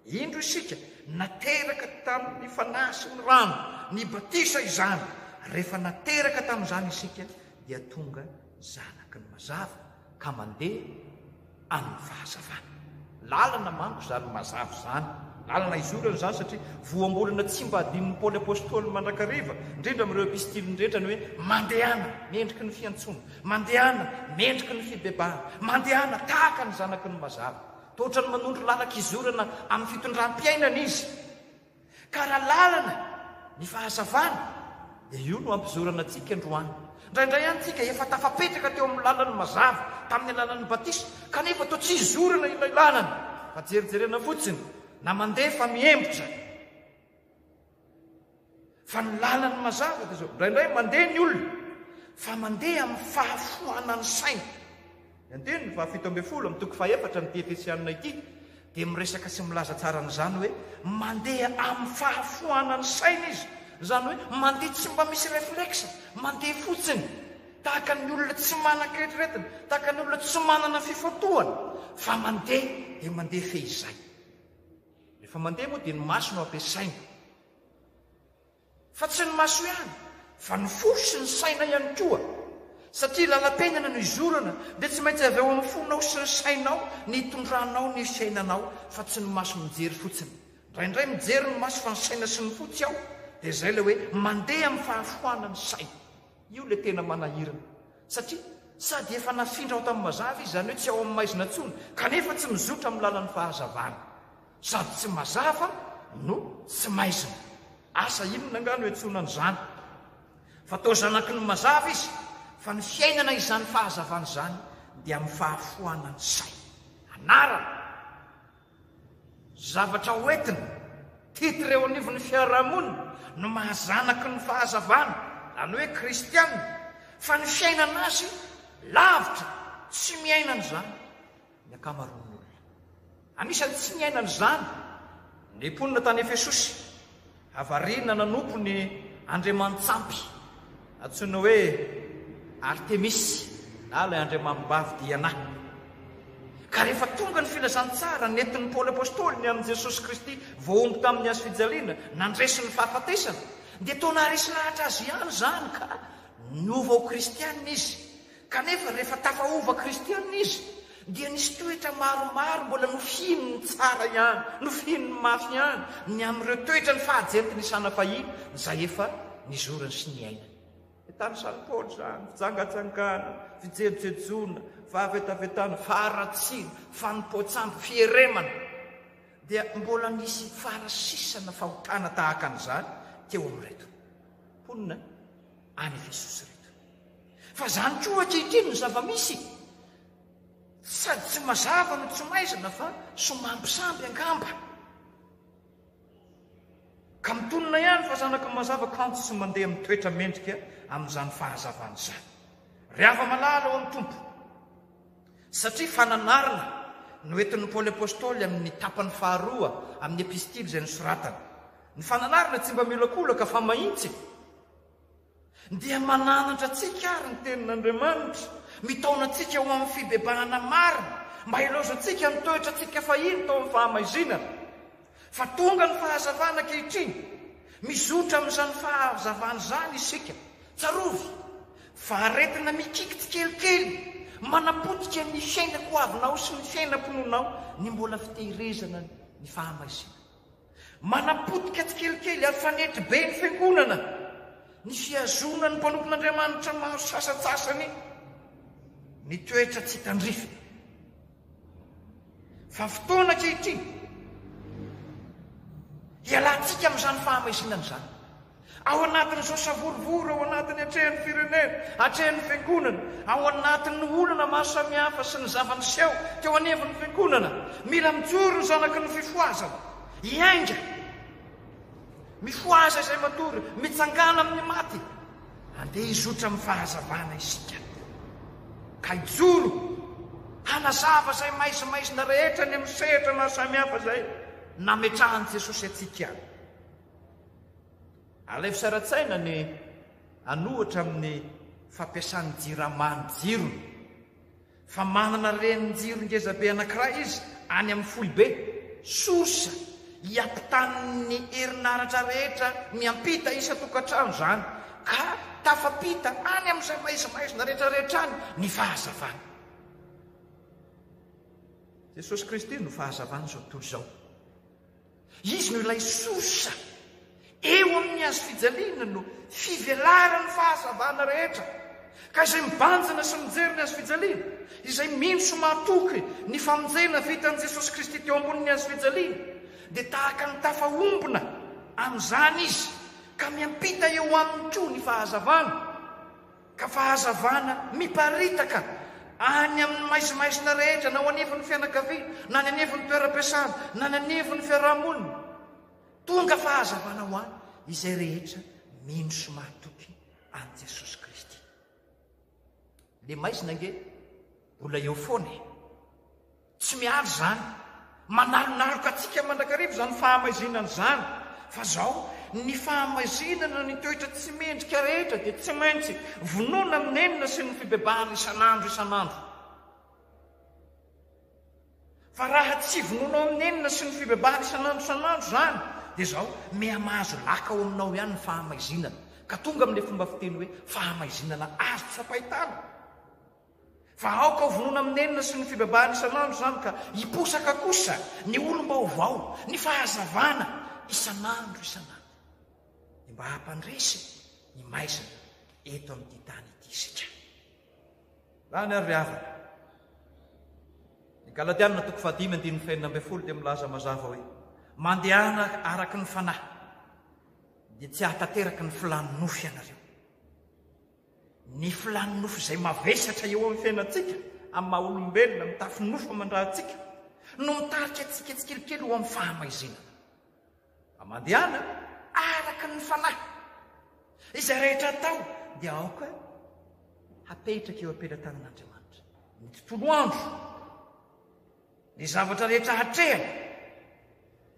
Indro isika, nateraka tamin'ny fanahy sy ny rano, ny batisa izany. Rehefa nateraka tamin'izany isika, dia tonga zanaky ny mazava, ka mandeha amin'ny fahazavana. Lalana manko izany mazava izany, lalana izorana izany satria voambolana tsy mba adinon'i Paoly Apostoly mandrakariva, indrindra amin'ireo epistiliny rehetra ny hoe mandehana mendriky ny fiantsoana, mandehana mendriky ny fibebahana, mandehana tahaka ny zanaky ny mazava. Toa ohatran'ny manondro lalan-kizorana amin'ny fitondram-piainana izy. Ka raha lalana ny fahazavana dia io no ampizorana antsika androany. Indraindray ihany tsika efa tafapetraka teo amin'ny lalany mazava tamin'ny alalan'ny batisa kanefa toa tsy izorana ilay lalana fa jerijerena fotsiny na mandeha fa mihembotra. Fa ny lalany mazava dia izao, indraindray mandeha ny olona fa mandeha amin'ny fahafoanan'ny saina. Ny andininy faha 17 amin'ny toko fahaefatra amin'ity Efesianina ity dia miresaka sy milaza tsara an'izany hoe mandeha amin'ny fahafoanan'ny saina izy, izany hoe mandeha tsy mba misy réflexe, mandeha fotsiny tahaka ny olona tsy manan-keritreretina, tahaka ny olona tsy manana fifantohana fa mandeha dia mandeha fehizay. Rehefa mandeha moa dia ny maso no ampiasaina. Fa tsy ny maso ihany, fa ny fo sy ny saina ihany koa. Satria lalam-piainana no izorana, dia tsy maintsy avy ao amin'ny fonao sy ny sainao ny hitondranao ny fiainanao, fa tsy ny maso mijery fotsiny. Indraindray mijery ny maso fa ny saina sy ny fo tsy ao, dia izay ilay hoe mandeha amin'ny fahafoanan'ny saina. Io ilay tena manahirana. Satria. Sady efa nafindra ao tamin'ny mazava izy, izany hoe tsy ao amin'ny maizina intsony, kanefa tsy mizotra amin'ny lalan'ny fahazavana. Sady tsy mazava no tsy maizina. Asa inona angaha no iantsoana an'izany? Fa toa zanaky ny mazava izy, fa ny fiainana izany fahazavana izany dia amin'ny fahafoanan'ny saina. Anarana. Zavatra hoentina, titre eo anivon'ny fiarahamonina no maha zanaky ny fahazavana, izany hoe kristiana, fa ny fiainana azy lavitra tsy miaina an'izany ny ankamaroan'ny olona. Anisan'ny tsy niaina an'izany ny mponina tany Efesosy. Havarina nanompo ny andriamani-tsampy antsoina hoe Artemisy na ilay andriamanibavy Diana. Ka rehefa tonga ny filazantsara nentin'i Paoly Apostoly ny amin'i Jesosy Kristy voahombo tamin'ny hazo fijaliana, nandresy ny fahafatesana, dia toa naharesy lahatra azy ihany izany ka niova ho kristiana izy. Kanefa rehefa tafaova kristiana izy dia nisy toetra maromaro mbola nofihininy tsara ihany, nofihininy mafy ihany ny amin'ireo toetran'ny fahajentiny isana fahiny izay efa nizorany sy niainany. Tanisan'i Paoly izany, fijangajangana, fijejojejoana, fahavetavetana, faharatsiana, fanompoan-tsampy, fieremana. Dia mbola nisy farasisana fahotana tahaka an'izany teo amin'ireto mponina any Efesosy ireto. Fa izany koa ankehitriny ny zava-misy. Sady tsy mazava no tsy maizina fa somambisamby angamba. Ka mitonona ihany fa zanaky ny mazava kanjo tsy mandeha amin'ny toetra mendrika amin'izany fahazavana izany. Ry hava-malala ao amin'ny Tompo, satria fananarana no entin'i Paoly Apostoly amin'ny tapany faharoa amin'ny epistily izay nosoratany. Ny fananarana tsy mba miolakolaka fa mahintsy. Dia mananatra antsika àry ny Tenin'Andriamanitra, mitaona antsika ho amin'ny fibebahana marina, mba hilaozantsika ny toetrantsika fahiny tao amin'ny fahamaizinana. Fa tonga ny fahazavana ankehitriny. Mizotra amin'izany fahazavana izany isika. Tsarovy fa aretina mikiky tsikelikely, manapotika ny fiainan-koavinao sy ny fiainam-pinoanao ny mbola fitehirizana ny fahamaizinana. Manapotika tsikelikely ary fanetry be ny fiangonana ny fihazonan'ny mpanompon'Andriamanitra maro sasantsasany ny toetra tsy tandrifiny. Fa fotoana ankehitriny hialantsika amin'izany fahamaizinana izany. Ao anatin'izao savorovoro ao anatin'ny atrehan'ny firenena, atrehan'ny fiangonana, ao anatin'ny olana maro samihafa sy ny zava-niseho teo anivon'ny fiangonana, mila mijoro ny zanaky ny fifohazana, hiainga, mifohaza izay matory, mitsangàna amin'ny maty, andeha hizotra amin'ny fahazavana isika, ka hijoro hanazava izay maizimaizina rehetra any amin'ny sehatra maro samihafa izay nametrahan'i Jesosy antsika. Alaivo sary an-tsaina ny an'ohatra amin'ny fampiasan'ny Jirama ny jirony. Fa manana renin-jiro ngezabe anankiray izy any amin'ny foibe, source, hiampitan'ny herinaratra rehetra miampita isan-tokantrano izany, ka tafapita any amin'izay maizimaizina rehetrarehetra any ny fahazavana. Jesosy Kristy no fahazavan'izao tontolo izao. Izy no ilay source. Eo amin'ny hazo fijaliana no fivelaran'ny fahazavana rehetra. Ka izay mibanjina sy mijery ny hazo fijaliana, izay mino sy matoky ny famonjena vitan'i Jesosy Kristy teo ambonin'ny hazo fijaliana, dia tahaka ny tafaombona amin'izany izy, ka miampita eo aminy koa ny fahazavana. Ka fahazavana miparitaka any amin'ny maizimaizina rehetra, na ao anivon'ny fianakaviana, na any anivon'ny toeram-piasana, na any anivon'ny fiaraha-monina. Tonga fahazavana ho an izay rehetra mino sy mahatoky an'i Jesosy Kristy. Le maizina ange mbola eo foana e. Tsy miala izany. Manalonaloka antsika mandrakariva izany fahamaizinana izany. Fa izao, ny fahamaizinana, ny toetra tsy mendrika rehetra dia tsy maintsy vonoina amin'ny nenina sy ny fibebahana isan'andro isan'andro. Fa raha tsy vonoinao amin'ny nenina sy ny fibebahana isan'andro isan'andro izany, dia izao, miha-mahazo laka ao aminao ihany ny fahamaizinana. Ka tonga amin'ilay fomba fiteny hoe fahamaizinana azo tsapain-tanana. Fa aoka ho vonoina amin'ny nenina sy ny fibebahana isan'andro izany ka hiposaka kosa ny olom-baovao, ny fahazavana isan'andro isan'andro. Dia mba hampandresy ny maizina eto amin'ity tany ity isika. Lany ary ry havana. Ny Galatianina toko fahadimy andininy fahenina ambin'ny folo dia milaza mazava hoe, Mandehana araka ny fanahy, dia tsy hahatanteraka ny filàn'ny nofo ianareo. Ny filàn'ny nofo izay mavesatra eo amin'ny fiainantsika, amin'ny maha olombelona, mitafy nofo aman-dra antsika, no mitarika antsika tsikelikely ho amin'ny fahamaizinana. Fa mandehana araka ny fanahy. Izay rehetra atao dia aoka hapetraka eo am-pelatanan'Andriamanitra. Ny tontolo andro, ny zavatra rehetra hatrehana,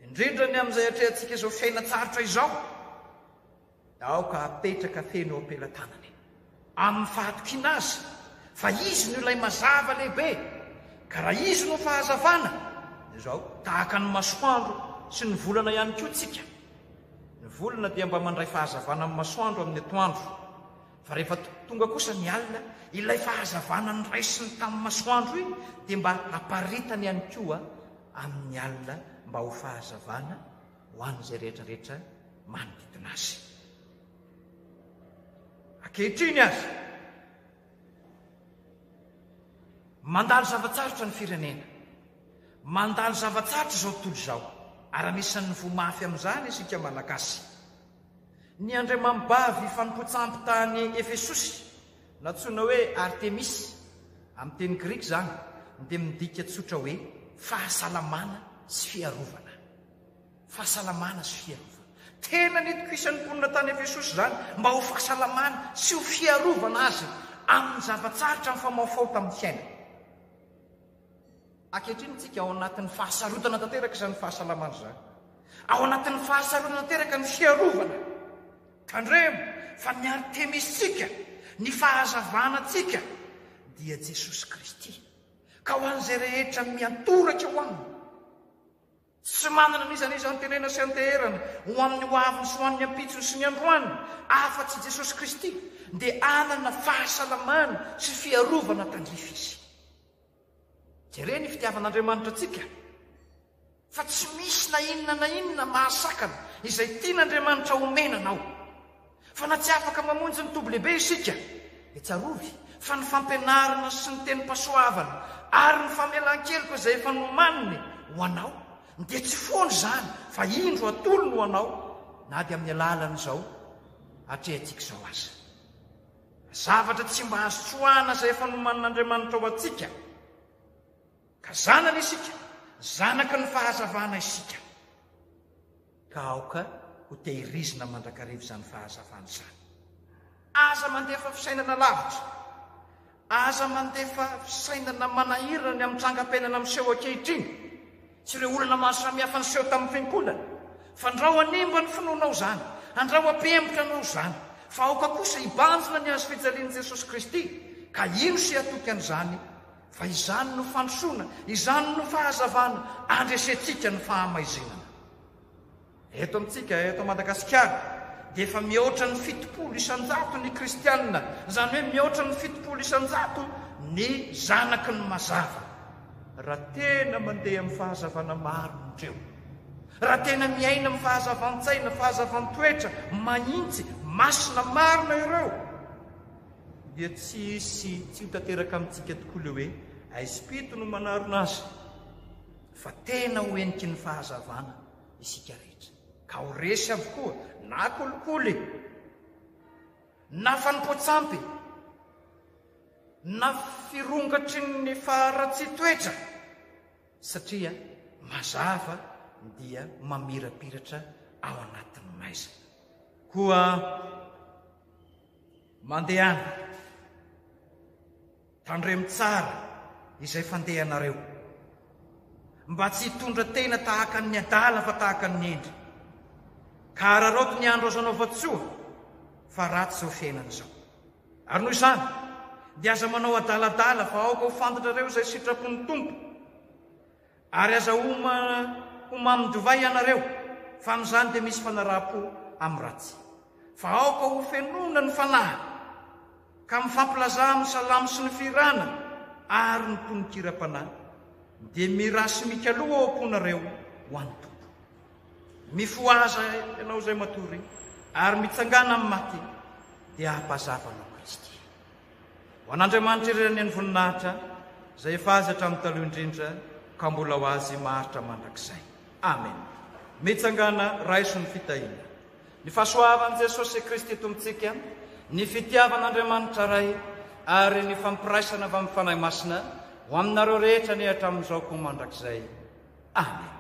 indrindra ny amin'izay atrehantsika izao fiainan-tsarotra izao, Aoka hapetraka feno eo am-pelatanany, amin'ny fahatokiana Azy fa Izy no ilay mazava lehibe, ka raha Izy no fahazavana, dia izao, tahaka ny masoandro sy ny volana ihany koa tsika. Ny volana dia mba mandray fahazavana amin'ny masoandro amin'ny atoandro, fa rehefa tonga kosa ny alina, ilay fahazavana noraisiny tamin'ny masoandro iny dia mba haparitany ihany koa amin'ny alina mba ho fahazavana ho an'izay rehetra rehetra manodidina azy. Ankehitriny aza, mandalo zava-tsarotra ny firenena, mandalo zava-tsarotra izao tontolo izao, ary anisan'ny voa mafy amin'izany isika Malagasy. Ny andriamanibavy fanompoan-tsampy tany Efesosy, nantsoina hoe Artemisy, amin'ny teny grika izany, dia midika tsotra hoe fahasalamana sy fiarovana. Fahasalamana sy fiarovana. Tena nitokisan'ny mponina tany Efesosy izany mba ho fahasalamana sy ho fiarovana azy amin'ny zava-tsarotra mifamahofaho tamin'ny fiainana. Ankehitriny isika ao anatin'ny fahasarotana tanteraka izany fahasalamana izany. Ao anatin'ny fahasarotana tanteraka ny fiarovana. Tandremo fa ny Artemisitsika, ny fahazavana antsika dia Jesosy Kristy. Ka ho an'izay rehetra miantoraka eo aminy, Tsy manana n'iza n'iza antenaina sy anteherana ho amin'ny ho aviny sy ho an'ny ampitsony sy ny androany, afa-tsy Jesosy Kristy, dia hanana fahasalamana sy fiarovana tandrify izy. Jereo ny fitiavan'Andriamanitra antsika, fa tsy misy na inona na inona mahasakana izay tian'Andriamanitra homena anao. Fa na tsy afaka mamonjy ny toby lehibe isika, dia tsarovy fa ny fampianarana sy ny tenim-pahasoavana ary ny famelan-keloka izay efa nomaniny ho anao dia tsy foana izany fa indro atolony ho anao na dia amin'ny alalan'izao atrehantsika izao aza. Zavatra tsy mba azo tsoahana izay efa nomanin'Andriamanitra ho antsika. Ka zanany isika, zanaky ny fahazavana isika. Ka aoka ho tehirizina mandrakariva izany fahazavana izany. Aza mandefa fisainana lavitra. Aza mandefa fisainana manahirana ny amin'ny trangam-piainana miseho ankehitriny sy ireo olana maro samihafa niseho tamin'ny fiangonana. Fandrao hanimba ny finoanao izany. Andrao hampihemotra anao izany. Fa aoka kosa hibanjina ny hazo fijalian'i Jesosy Kristy, ka hino sy hatoky an'izany Fa izany no fandrosoana, izany no fahazavana andresentsika ny fahamaizinana. Eto amintsika, eto Madagasikara, dia efa mihoatra ny 70% ny kristianina, izany hoe mihoatra ny 70% ny zanaky ny mazava. Raha tena mandeha amin'ny fahazavana marina ireo, raha tena miaina amin'ny fahazavan-tsaina, fahazavan-toetra mahitsy, masina, marina ireo, dia tsy hisy tsy ho tanteraka amintsika tokoa ilay hoe aizim-pito no manarona azy fa tena ho heniky ny fahazavana isika rehetra ka ho resy avokoa na kolikoly na fanompoan-tsampy na firongatry ny faharatsian-toetra satria mazava dia mamirapiratra ao anatin'ny maizina. Koa Mandehana, tandremo tsara izay fandehanareo, mba tsy hitondra tena tahaka ny adala fa tahaka ny hendry, ka araraoty ny andro azo anaovan-tsoa, fa ratsy izao fiainana izao. Ary noho izany, dia aza manao adaladala fa aoka ho fantatrareo izay sitrapon'ny Tompo. Ary aza homa ho mamin-divay ianareo, fa amin'izany dia misy fanaraham-po amin'ny ratsy. Fa aoka ho fenoina ny fanahy, ka mifampilazà amin'ny salamo sy ny fihirana ary ny tononkiram-panahy, dia mirà sy mikaloa ao am-ponareo ho an'ny Tompo. Mifohaza ianao izay matory, ary mitsangàna amin'ny maty, dia hampazava anao Kristy. Ho an'Andriamanitra irery anie ny voninahitra, izay efa Azy hatramin'ny taloha indrindra, ka mbola ho Azy maharitra mandrakizay. Amena. Mitsangàna, raiso ny fitahiana. Ny fahasoavan'i Jesosy Kristy Tompontsika, ny fitiavan'Andriamanitra Ray, ary ny fampiraisana avy amin'ny Fanahy Masina, ho aminareo rehetra anie hatramin'izao koa mandrakizay. Amena.